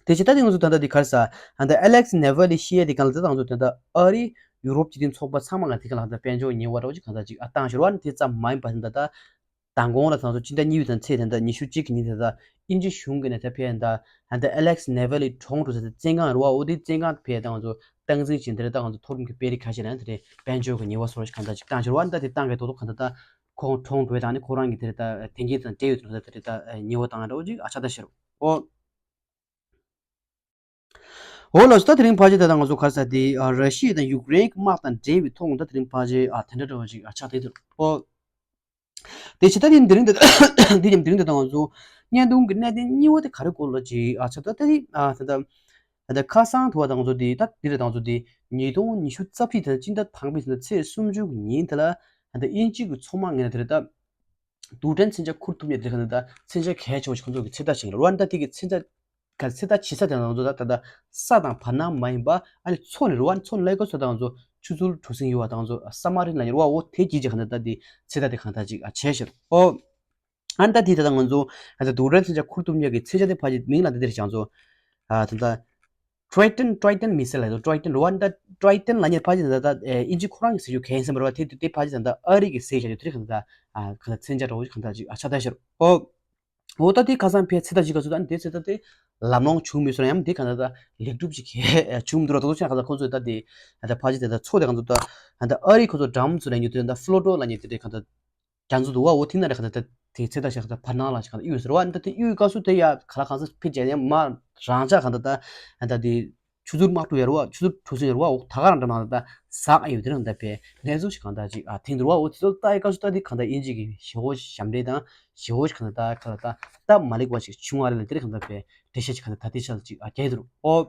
དེ་བྱས་ད་དེ་ང་ཚོ་ད་ལྟ་དེ་ག་རེ་ཟེར། ད་ཨ་ལེག་སི་ནེ་ཝལ་ལི་ཤི་ཡ་དེ་གང་ལ་ད་ང་ཚོ་ད་ལྟ་ཨ་རི་ཡུ་རོབ་སྤྱི་མཐུན་ཚོགས་པ་ཚང་མ་ང་དེ་ག་ལ་ད་དཔལ་འབྱོར་ཉེས་པ་འདྲ་བོ་ཅིག་གང་ལྟར་ཅིག་ཨ་བཏང་ཤར་བ། དེ་ཙམ་མ་ཡིན་པ་ད་ད་མདང་དགོང་ལ་ད་ང་ཚོ་སྤྱི་ཟླ་གཉིས་པའི་ད་ཚེས་ད་ད་ཉི་ཤུ་གཅིག་གི་ཉིན་ད་ད་དབྱིན་ཇི་གཞུང་གི་ནས་ད་ཕེ་ད་ད་ཨ་ལེག་སི་ནེ་ཝལ་ལི་གྲོངས་འགྲོ་ས་ད་བཙོན་ཁང་རེད་བ། འོ་དེ་བཙོན་ཁང་ཕེ་ད་ང་ཚོ་སྟངས་འཛིན་བྱེད་དེ་རེད། ད་ང་ཚོ་མཐོ་རིམ་གྱི་དཔོན་རིགས་ཁ་ཤས་ལ་ཡང་དེ་རེད་དཔལ་འབྱོར་གྱི་ཉེས་པ་སོགས་ཞིག་གང་ལྟར་ཅིག་བཏང་ཤར་བ། ད་དེ་བཏང་གི་ཐོག་ཐོག་གང་ལྟར་ད་ཁོང་གྲོངས་འགྲོ་བའི་ད་ནི་ཁོ་རང་གི་དེ་རེད་ད་དེ་གའི་ད་འབྲེལ་ཡོད་དུ་ད་དེ་རེད་ད་ཉེས་པ་བཏང་འདྲ་བོ་ཅིག་ཨ་ཆགས་ད་ཤར་འོ། འོ་ལགས་སོ། ད་དེ་རིང་ཕལ་ཆེར་ད་ལྟ་ང་ཚོ་ག་རེ་ཟེར། དེ་ཨ་ར་ཤི་ཡ་དང་ཡུཀ་རེན་གྱི་དམག་དང་འབྲེལ་བའི་ཐོག་ད་དེ་རིང་ཕལ་ཆེར་ཨ་དེ་འདྲ་འདྲ་བོ་ཅིག་ཨ་ཆགས་བསྡད་འདུག་འོ། དེ་བྱས་ད་དེ་དེ་རིང་དེ་དེ་ཡང་དེ་རིང་དེ་ད་ང་ཚོ་བརྙན་ཐུང་གི་གནད་དོན་གཉིས་པ་དེ་ག་རེ་སྐོར་ལ་ཅིག་ཨ་ཆགས་ད་ད་དེ་ཨ་ད་ད་ད་ཁ་སང་དུ་བ་ད་ང་ཚོ་དེ་ད་དེ་རེད། ད་ང་ཚོ་དེ་ཉིས་སྟོང་ཉི་ཤུ་རྩ་བཞི་དེ་སྤྱི་ཟླ་དང་པོའི་ཚེས་སུམ་ཅུ་གི་ཉིན་དེ་ལ་ད་དབྱིན་ཇི་གི་མཚོ་དམག་ངོས་ནས་དེ་རེད་ད། རྡུལ་ཕྲན་མཚོན་ཆ་ཁུར་ཐུབ་མཁན་དེ་ག་ནས་ད་མཚོན་ཆ་གལ་ཆེ་བ་ཞིག་ཁོང་ཚོ་གི་ཚོད་ལྟ་བྱེད་ཀྱི་རེད་བ། ད་དེ་གི་ཚོད་ལྟ་ག་ཚོད་ལྟ་བྱེད་ས་དེ་ང་ཚོ་ད་ད་ལྟ་ས་དང་བར་སྣང་མ་ཡིན་པ་ཨ་ནི་མཚོ་ནས་རེད་བ། མཚོ་ནས་ལབ་དགོས་ས་ད་ང་ཚོ་ཆུ་ཚུར་གྲུ་གཟིངས་ཡོད་བ། ད་ང་ཚོ་སབ་མ་རིན་ལབ་ཀྱི་རེད་བ། འོ་དེ་གྱིས་ཀྱི་ག་ནས་ད་དེ་ཚོད་ལྟ་དེ་གང་ལྟར་ཅིག་ཨ་བྱས་ཤག་འོ། ཨ་ནི་ད་དེ་ད་ད་ང་ཚོ་ད་ད་རྡུལ་ཕྲན་མཚོན་ཆ་ཁུར་ཐུབ་མཁན་གྱི་མཚོན་ཆ་དེ་ཕལ་ཆེར་མིང་ལ་ད་དེ་རེད་ཅང་ཚོ་ཨ་ད་ད། Triton Triton missile ལ་ཡོད། Triton རེད་བ། ད་Triton ལབ་མཁན་ཕལ་ཆེར་ད་ད་དབྱིན་ཇི་ཁོ་རང་གི་ཟེར་རྒྱུ་གལ་ཡིན་བསམ་པ་རེད་བ། དེ་དེ་ཕལ་ཆེར་ད་ད་ཨ་རི་གི་ཟེར་བཞག་རྒྱུ་དེ་རིགས་གང་ད་ད་གང་ད་མཚོན་ཆ་འདྲ་བོ་གང་ད་ཅིག་ཨ་ཆགས་ད་ཤར་འོ། འོ་ད་དེ་ཁ་སང་ཕེ་ཚོད་ལྟ་ཅིག་ག་ཚོད་ད་ནི་དེ་ཚོད་ལྟ་དེ་ལམ་ལྷོང་བྱུང་མེད་སོང་ཡང་དེ་གང་ད་ད་ལེགས་གྲུབ་ཅིག་གལ་བྱུང་མི་འདུག་ར། ད་དུང་ཆ་གང་ད་ཁོ་ཚོས་ད་དེ་ད་ཕལ་ཆེར་ད་ད་མཚོ་དེ་གང་ཚོ་ད་ད་ཨ་རི་ཁོ་ཚོ་འགྲམ་ཚོ་ལ་ཉོ་དེ་ད་ཕློ་ཏོ་ལ་ཉོ་དེ་དེ་གང་ད། རྒྱ་མཚོ་འདུག་བ། འོ་དེ་ན་རེ་གང་ལྟར་དེ་ཚེ་ད་ཞག་ད་བར་སྣང་ལ་ཞིག་གང་ལྟར་གཡུག་ཟེར་བ། ད་དེ་གཡུག་སྐབས་སུ་དེ་ཡ་ག་ལ་གང་ས་ཕི་བྱས་ཡ་མ་རང་ཅག་གང་ལྟར་ད་ད་དེ་ཆུ་ཚུར་དམག་གྲུ་ཡར་བ་ཆུ་ཚུར་གྲུ་གཟིངས་ཡར་བ་འོ་ད་ག་རང་འདྲ་མ་ད་ཟག་ཨ་ཡོད། དེ་རང་ད་པའི་གནས་ཚུལ་ཞིག་གང་ལྟར་ཅིག་ཨ་ཐེངས་འདུག་བ། འོ་དེ་ཚོ་ལྟ་ཡི་སྐབས་སུ་ད་དེ་གང་ལྟར་དབྱིན་ཇི་གི་ཞེ་བོ་ཞབས་འདྲེན་དང་ཞེ་བོ་ཞིག་གང་ལྟར་ད་ག་ལ་ད་སྟབས་མ་ལེགས་པ་ཞིག་བྱུང་བ་རེད་ལ། དེ་རིགས་གང་ལྟར་པའི་འགྲེལ་བཤད་ཞིག་གང་ལྟར་ད་དེ་ཆ་ལ་ཅིག་ཨ་རྒྱས་འདུག་འོ།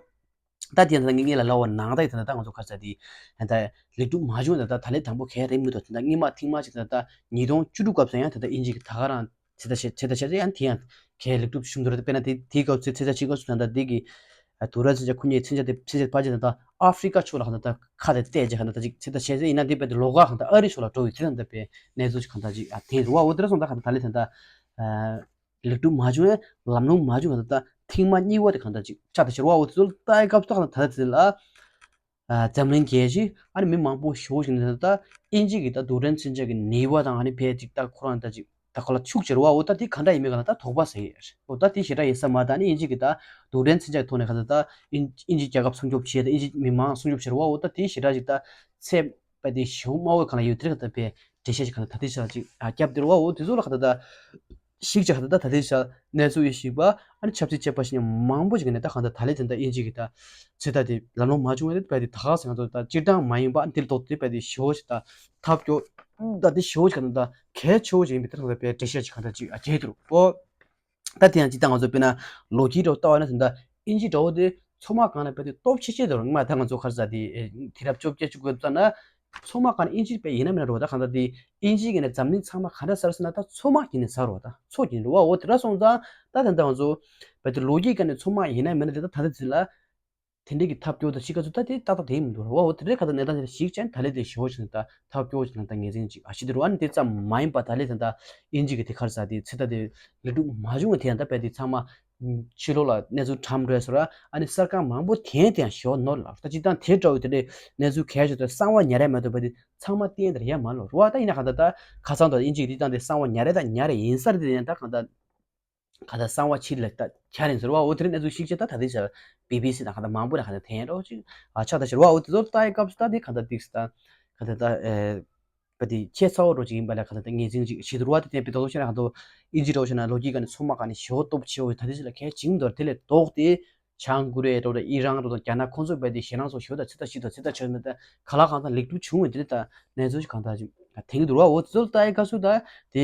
ད་དེ་ད་ངས་ངས་ལ་ལབ་པ་ནང་ད་ད་ད་ང་ཚོ་ག་རེ་ཟེར་དེ་ད་ལེགས་གྲུབ་མ་བྱུང་། ད་ད་ད་ལས་དང་པོ་གས་རེད་མི་འདུག་ད་ད་སྔོན་མ་ཐེངས་མ་གཅིག་ད་ད་ཉིས་སྟོང་བཅུ་དྲུག་སྐབས་སུ་ཡང་ད་ད་དབྱིན་ཇི་གི་ད་ག་རང་ཚེ་ད་བྱས་ཚེ་ད་བྱས་ཚེ་ཡང་དེ་ཡང་གས་ལེགས་གྲུབ་བྱུང་འདུག་རེད། དཔེར་ན་དེ་དེའི་སྐབས་ཚེ་ཚེ་ད་བྱས་སྐབས་སུ་ད་ད་དེ་གི་རྡུལ་ཕྲན་མཚོན་ཆ་ཁུར་མཁན་མཚོན་ཆ་དེ་མཚོན་ཆ་ཕལ་ཆེར་ད་ད་ཨ་ཧྥི་རི་ཀ་ཕྱོགས་ལ་ག་ད་ད་ཁ་དེ་གཏད་བྱས་ག་ད་ད་ཅིག་ཚེ་ད་བྱས་ཚེ་ཡིན་ན་དེ་དཔེ་དེ་ལོགས་ཀ་ག་ད་ཨ་རི་ཕྱོགས་ལ་འགྲོ་བའི་ཚེ་ད་ད་དཔེ་གནས་ཚུལ་ཞིག་ག་ད་ཅིག་ཨ་དེ་རུ་བ། འོ་དེ་ར་སོང་ད་ག་ད་ད་ལས་ད་ད། ལེགས་གྲུབ་མ་བྱུང་ཡང་ལམ་ལྷོང་མ་བྱུང་བ་ད་ལྟ་ཐེངས་མ་གཉིས་པ་དེ་གང་ལྟར་ཅིག་ཆགས་ད་ཤར་བ། འོ་དེ་ཚོ་ལྟ་ཡི་སྐབས་སུ་ད་ལྟ་དེ་ལ་འཛམ་གླིང་རྒྱལ་སྤྱི་ཨ་ནི་མི་མང་པོ་ཞེ་པོ་ཞིག་ནས་ད་ལྟ་དབྱིན་ཇི་གི་ད་རྡུལ་ཕྲན་མཚོན་ཆ་གི་ནུས་པ་དང་ཨ་ནི་ཕལ་ཅིག་ད་ཁོ་རང་ད་ཅིག་ད་ཁོ་ལ་ཤུགས་ཆེ་རུ་བ། འོ་ད་དེ་ག་འདྲ་ཡིན་མིན་ག་ལ་ད་དོགས་པ་ཟེར་ཡས། འོ་ད་དེ་ཞེ་དྲག་ཡིན་ས་མ་ད་ནི་དབྱིན་ཇི་གི་ད་རྡུལ་ཕྲན་མཚོན་ཆ་གི་ཐོག་ནས་ག་ད་ད་དབྱིན་ཇི་རྒྱལ་ཁབ་སྲུང་སྐྱོབ་བྱས་ད་དབྱིན་ཇི་མི་མང་སྲུང་སྐྱོབ་བྱེད་རུ་བ། འོ་ད་དེ་ཞེ་དྲག་ཅིག་ད་ཚད་པ་དེ་ཞེ་པོ་དམའ་བོའི་སྒང་ལ་ཡོད་དེ་རེད་ག་ད་པའི་འགྲེལ་བཤད་ཅིག་ག་ད་ད་དེ་ཞེ་དྲག་ཅིག་ཨ་རྒྱབ་དེ་རུ་བ། འོ་དེ་ཚོ་ལ་ག་ད་ད། ཞིག་ཅིག་ག་ད་ད་དེ་ཤ་གནས་ཚུལ་ཡོད་ཞིག་པ་ཨ་ནི་ཆབ་སྲིད་དཔྱད་པ་ཞིག་མང་པོ་ཞིག་ནས་ད་གང་ད་ད་ལས་དེ་ད་དབྱིན་ཇི་གི་ད་ཚེ་ད་དེ་ལམ་ལྷོང་མ་བྱུང་བ་དེ་པ་དེ་ད་ག་ཟེར་ང་ཚོ་ད་སྤྱིར་བཏང་མ་ཡིན་པ་ཨ་ནི་དེ་ལ་ཐོག་དེ་པ་དེ་ཞེ་པོ་ཞིག་ད་ཐབས་སྐྱོ་ད་དེ་ཞེ་པོ་ཞིག་ག་ད་ད་གལ་ཆེ་བོ་ཞིག་ཡིན་པའི་དེ་ད་པའི་འགྲེལ་བཤད་ཅིག་ག་ད་ཅིག་ཨ་རྒྱས་འདུག་ཨོ། ད་དེ་ཡང་ཅིག་ད་ང་ཚོ་དཔེར་ན་ལོ་རྒྱུས་འདྲ་བོ་ལྟ་བ་ན་དེ་ད་དབྱིན་ཇི་འདྲ་བོ་དེ་མཚོ་དམག་སྒང་ལ་པ་དེ་སྟོབས་ཆེ་ཆེ་འདྲ་བོ་རེད། ང་ད་ང་ཚོ་ག་རེ་ཟེར་དེ་དུས་རབས་བཅོ་བརྒྱད་བཅུ་དགུ་ཙམ་ན། ཚང་མ་ག་ནས་དབྱིན་ཇི་པའི་ཡིན་ན་མིན་ན་རོ། ད་གང་ལྟར་དེ་དབྱིན་ཇི་གི་ནས་འཛམ་གླིང་ཚང་མ་ག་འདྲ་ཟེར་ཟེར་ན། ད་ཚང་མ་གི་ནས་ཟེར་རོ། ད་ཚོ་གི་ནས་རོ། འོ་དེ་འདྲ་སོང་ཙང་ད་ད་ལྟ་ང་ཚོ་བལ་དེ་ལོ་རྒྱུས་ག་ནས་ཚང་མ་ཡིན་ན་མིན་ན་དེ་ད་ད་ལྟ་དེ་ལ་དེ་འདྲའི་གི་ཐབས་སྐྱོ་ད་ཤི་ཁ་ཚུ་ད་དེ་ཏག་ཏག་དེ་མི་འདུག་ར། འོ་དེ་འདྲའི་ཁ་ད་གནས་སྟངས་དེ་ཞིག་ཅན་ད་ལེ་དེ་ཞོ་ཞིག་ད་ཐབས་སྐྱོ་ཞིག་ད་ངེས་ཅན་ཅིག་ཨ་ཤི་དེ་རུ། ཨ་ནི་དེ་ཙམ་མ་ཡིན་པ་ད་ལེ་ད་ད་དབྱིན་ཇི་གི་དེ་ཁར་ས་དེ་ཚེ་ད་དེ་ལེགས་གྲུབ་མ་བྱུང་བ་དེ་ཡང་ད་བལ་དེ་ཚང་མ་ཕྱི་ལོགས་ལ་གནས་ཚུལ་གྲམ་འགྲོ་སོ་ར། ཨ་ནི་གསར་ཁང་མང་པོ་དེ་དེ་ཡང་ཞོ་ནོར་ལ་ད་ཅི་ད་དེ་འདྲ་བོ་དེ་འདྲའི་གནས་ཚུལ་གལ་ཆེ་ད་གསང་བ་ཉར་ཡ་མ་གཏོགས་བལ་དེ་ཚང་མ་བསྟན་དེར་ཡ་མ་ལོ་ར། ད་ཡིན་ན་ག་ད་ད་ཁ་སང་ད་དབྱིན་ཇི་གི་དེ་ད་དེ་གསང་བ་ཉར་ཡ་ད་ཉར་ཡ་ཡིན་ས་རེད། དེ་ཡང་ད་ག་ད། ག་ད་གསང་བ་ཕྱིར་ལ་ད་ཁྱ་རིང་ཟེར་བ། འོ་དེ་རིང་གནས་ཚུལ་ཞིག་བྱས་ད་ད་དེ་ཆ་བི་བི་སི་དང་ག་ད་མང་པོ་ལ་ག་ད་ཐེན་རོགས་ཅིག་ཨ་ཆགས་ད་ཤར་བ། འོ་དེ་ཚོ་ལྟ་ཡི་སྐབས་སུ་ད་དེ་ག་ད་ཏིག་སི་ད་ག་ད་ད་ཨེ་པ་དེ་ཁྱད་ཚ་བོ་རོགས་ཅིག་ཡིན་པ་ལ་ག་ད་ད་ངེས་ཅན་ཅིག་བྱེད་དུ་རུ་བ། དེ་དེ་པི་ད་ལོ་ཤེ་ན་ག་ད་ཨིན་ཇི་རོགས་ཤེ་ན་ལོ་རྒྱུས་ག་ནས་ཚོ་མ་ག་ནས་ཞོ་སྟོབས་ཆེ་བོ་ད་དེ་ཅི་ལ་གལ་ཅིག་མི་འདུག་དེ་ལས་ལྡོག་སྟེ། བྱང་ཀོ་རི་ཡ་རོགས་དང་ཨི་རན་རོགས་དང་རྒྱ་ནག་ཁོང་ཚོ་བས་དེ་ཞེ་སྣང་སོགས་ཞོ་དང་ཚེ་ད་ཤི་དང་ཚེ་ད་ཆོད་མེད་ད་ག་ལ་གང་ཚང་ལེགས་གྲུབ་བྱུང་བས་དེ་ད་གནས་ཚུལ་ཞིག་གང་ལྟར་ཅིག་དེང་གི་འདུག་ར། འོ་ཚོ་ལྟ་ཡི་སྐབས་སུ་ད་དེ་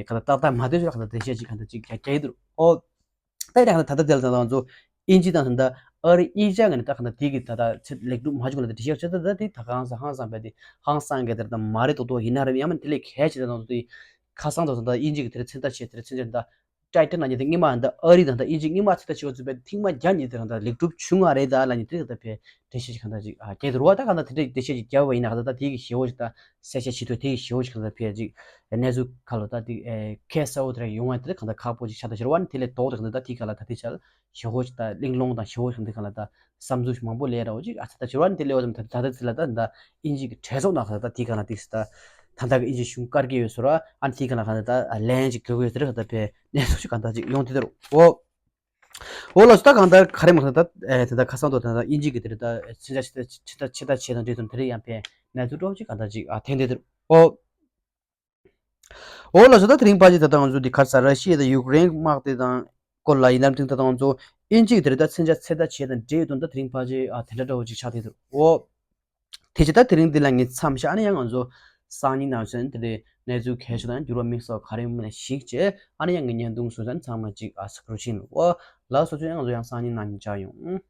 ག་ད་ཏག་ཏག་མ་དེ་ཚོ་ག་ད་དེ་བཤད་ཅིག་ག་ད་ཅིག་རྒྱ་རྒྱ་ཡི་འདུག་འོ་ད་ཡི་ད་ད་ད་དེ་ལ་ད་ང་ཚོ་ཨིན་ཇི་དང་ད་ཨ་རི་གཉིས་ཆ་ག་ནས་ད་ག་ད་དེ་གི་ད་ད་ཚེ་ལེགས་གྲུབ་མ་བྱུང་ལ་ད་དེ་བཤད་ཆ་ད་ད་དེ་ད་གང་ས་ཧང་སང་བས་དེ་ཧང་སང་གི་དེ་ད་མ་རེད་དོ་དོ་ཡིན་ན་རེད། ཡང་མིན་དེ་ལས་གལ་ཆེ་ད་ང་ཚོ་དེ་ཁ་སང་དང་ད་ཨིན་ཇི་གི་དེ་ཚེ་ད་ཆེ་དེ་ཚེ་ད། ཊའི་ཊན་ལ་ཉིད་དེ་སྔོན་མ་འདི་ཨ་རི་དང་ད་ཨིན་ཇི་སྔོན་མ་ཚེ་ད་ཆེ་བ་ཚུད་པའི་ཐེངས་མ་བརྒྱ་ཉིད་དེ་རང་ད་ལེགས་གྲུབ་བྱུང་ང་རེད་ད་ལ་ཉིད་དེ་ད་ཕེ་འགྲེལ་བཤད་ཅིག་གང་ད་ཅིག་ཨ་སྐད་དུ་རུ་བ། ད་གང་ད་དེ་འདྲ་འགྲེལ་བཤད་ཅིག་རྒྱབ་པ་ཡིན་ན་གང་ད་ད་དེ་གི་ཞེ་བོ་ཞིག་ད་གསལ་བཤད་བྱེད་ཐུབ། དེ་གི་ཞེ་བོ་ཞིག་གང་ད་ཕེ་ཅིག་གནས་ཚུལ་ཁ་ལོ་ད་དེ་ཁེ་ས་འོ་དེ་ར་ཡོང་བ་དེ་གང་ད་ཁག་པོ་ཅིག་ཆགས་ད་ཤར་བ་ནི། དེ་ལས་ལྡོག་དེ་གང་ད་ད་དེ་ག་ལ་ད་དེ་ཆ་ལ་ཞེ་བོ་ཞིག་ད་གླེང་སློང་དང་ཞེ་བོ་ཞིག་འདི་གང་ལ་ད། བསམ་ཚུལ་མང་པོ་ལས་ར་འོ་ཅིག་ཨ་ཚ་ད་ཕྱི་རོལ་ནི་དེ་ལས་འོ་ཙམ་ད་ད་ད་ཚི་ལ་ད་ད་ཨིན་ཇི་གི་གྲས་ཚོགས་ནང་ཁ་ད་དེའི་ག་ན་ཏིག་སི་ད་ད་ད་གི་ཨིན་ཇི་གཞུང་བཀར་གྱི་ཡོད་སོ་ར། ཨ་ནི་དེའི་ག་ན་ཁ་ད་ད་ལན་ཅིག་གི་གོས་དེར་ཁ་ད་ཕེ་གནས་ཚུལ་ཅིག་ག་ད་ཅིག་ཡོང་དེ་དེ་རུ་འོ། འོ་ལ་སུ་ད་གང་ད་ག་རེ་མ་ཁ་ད་ད་ད་ཁ་སང་དོ་ད་ད་ཨིན་ཇི་གི་དེ་རེད། ད་ཕྱི་ད་ཕྱི་ད་ཕྱི་ད་ཕྱི་ད་ཆེ་དང་འདྲེས་དང་དེ་རེད། ཡང་ཕེ་གནས་ཚུལ་འགྲོ་ཅིག་ག་ད་ཅིག་ཨ་ཐེན་དེ་དེ་རུ་འོ། འོ་ལགས་སོ། ད་དེ་རིང་ཕལ་ཆེར་ད་ལྟ་ང་ཚོ་འདི་ག་རེ་ཟེར། ར་ཤི་ཡ་དང་ཡུཀ་རེན་དམག་དེ་དང་སྐོར་ལ་ཡིན་ནམ། དེ་ད་ལྟ་ང་ཚོ་དབྱིན་ཇི་གི་དེ་རིང་ད་མཚོན་ཆ་ཚོད་ལྟ་བྱེད་དང་འབྲེལ་ཡོད་དོན་དག་དེ་རིང་ཕལ་ཆེར་ཨ་དེ་འདྲ་འདྲ་བོ་ཅིག་ཆགས་བསྡད་འདུག་འོ། དེ་ཕྱིར་ད་དེ་རིང་འདི་ལ་ངས་མཚམས་བཞག་ཨ་ནི་ཡང་ང་ཚོ་སང་ཉིན་ནང་ཚུན་དེ་འདྲའི་གནས་ཚུལ་གལ་ཆེ་དང་འགྱུར་བ་དམིགས་བསལ་ག་རེ་ཡོང་མིན་ལ་གཞིགས་བྱས། ཨ་ནི་ཡང་ངའི་བརྙན་ཐུང་བཟོ་ས་ཚང་མ་ཅིག་ཨ་སི་ཀྲུ་ཆིན་ལ་འོ། ལགས་སོ། ཚུན་ཡང་ང་ཚོ་ཡང་སང་ཉིན་ནང་ཉིན་བཅར་ཡོང་།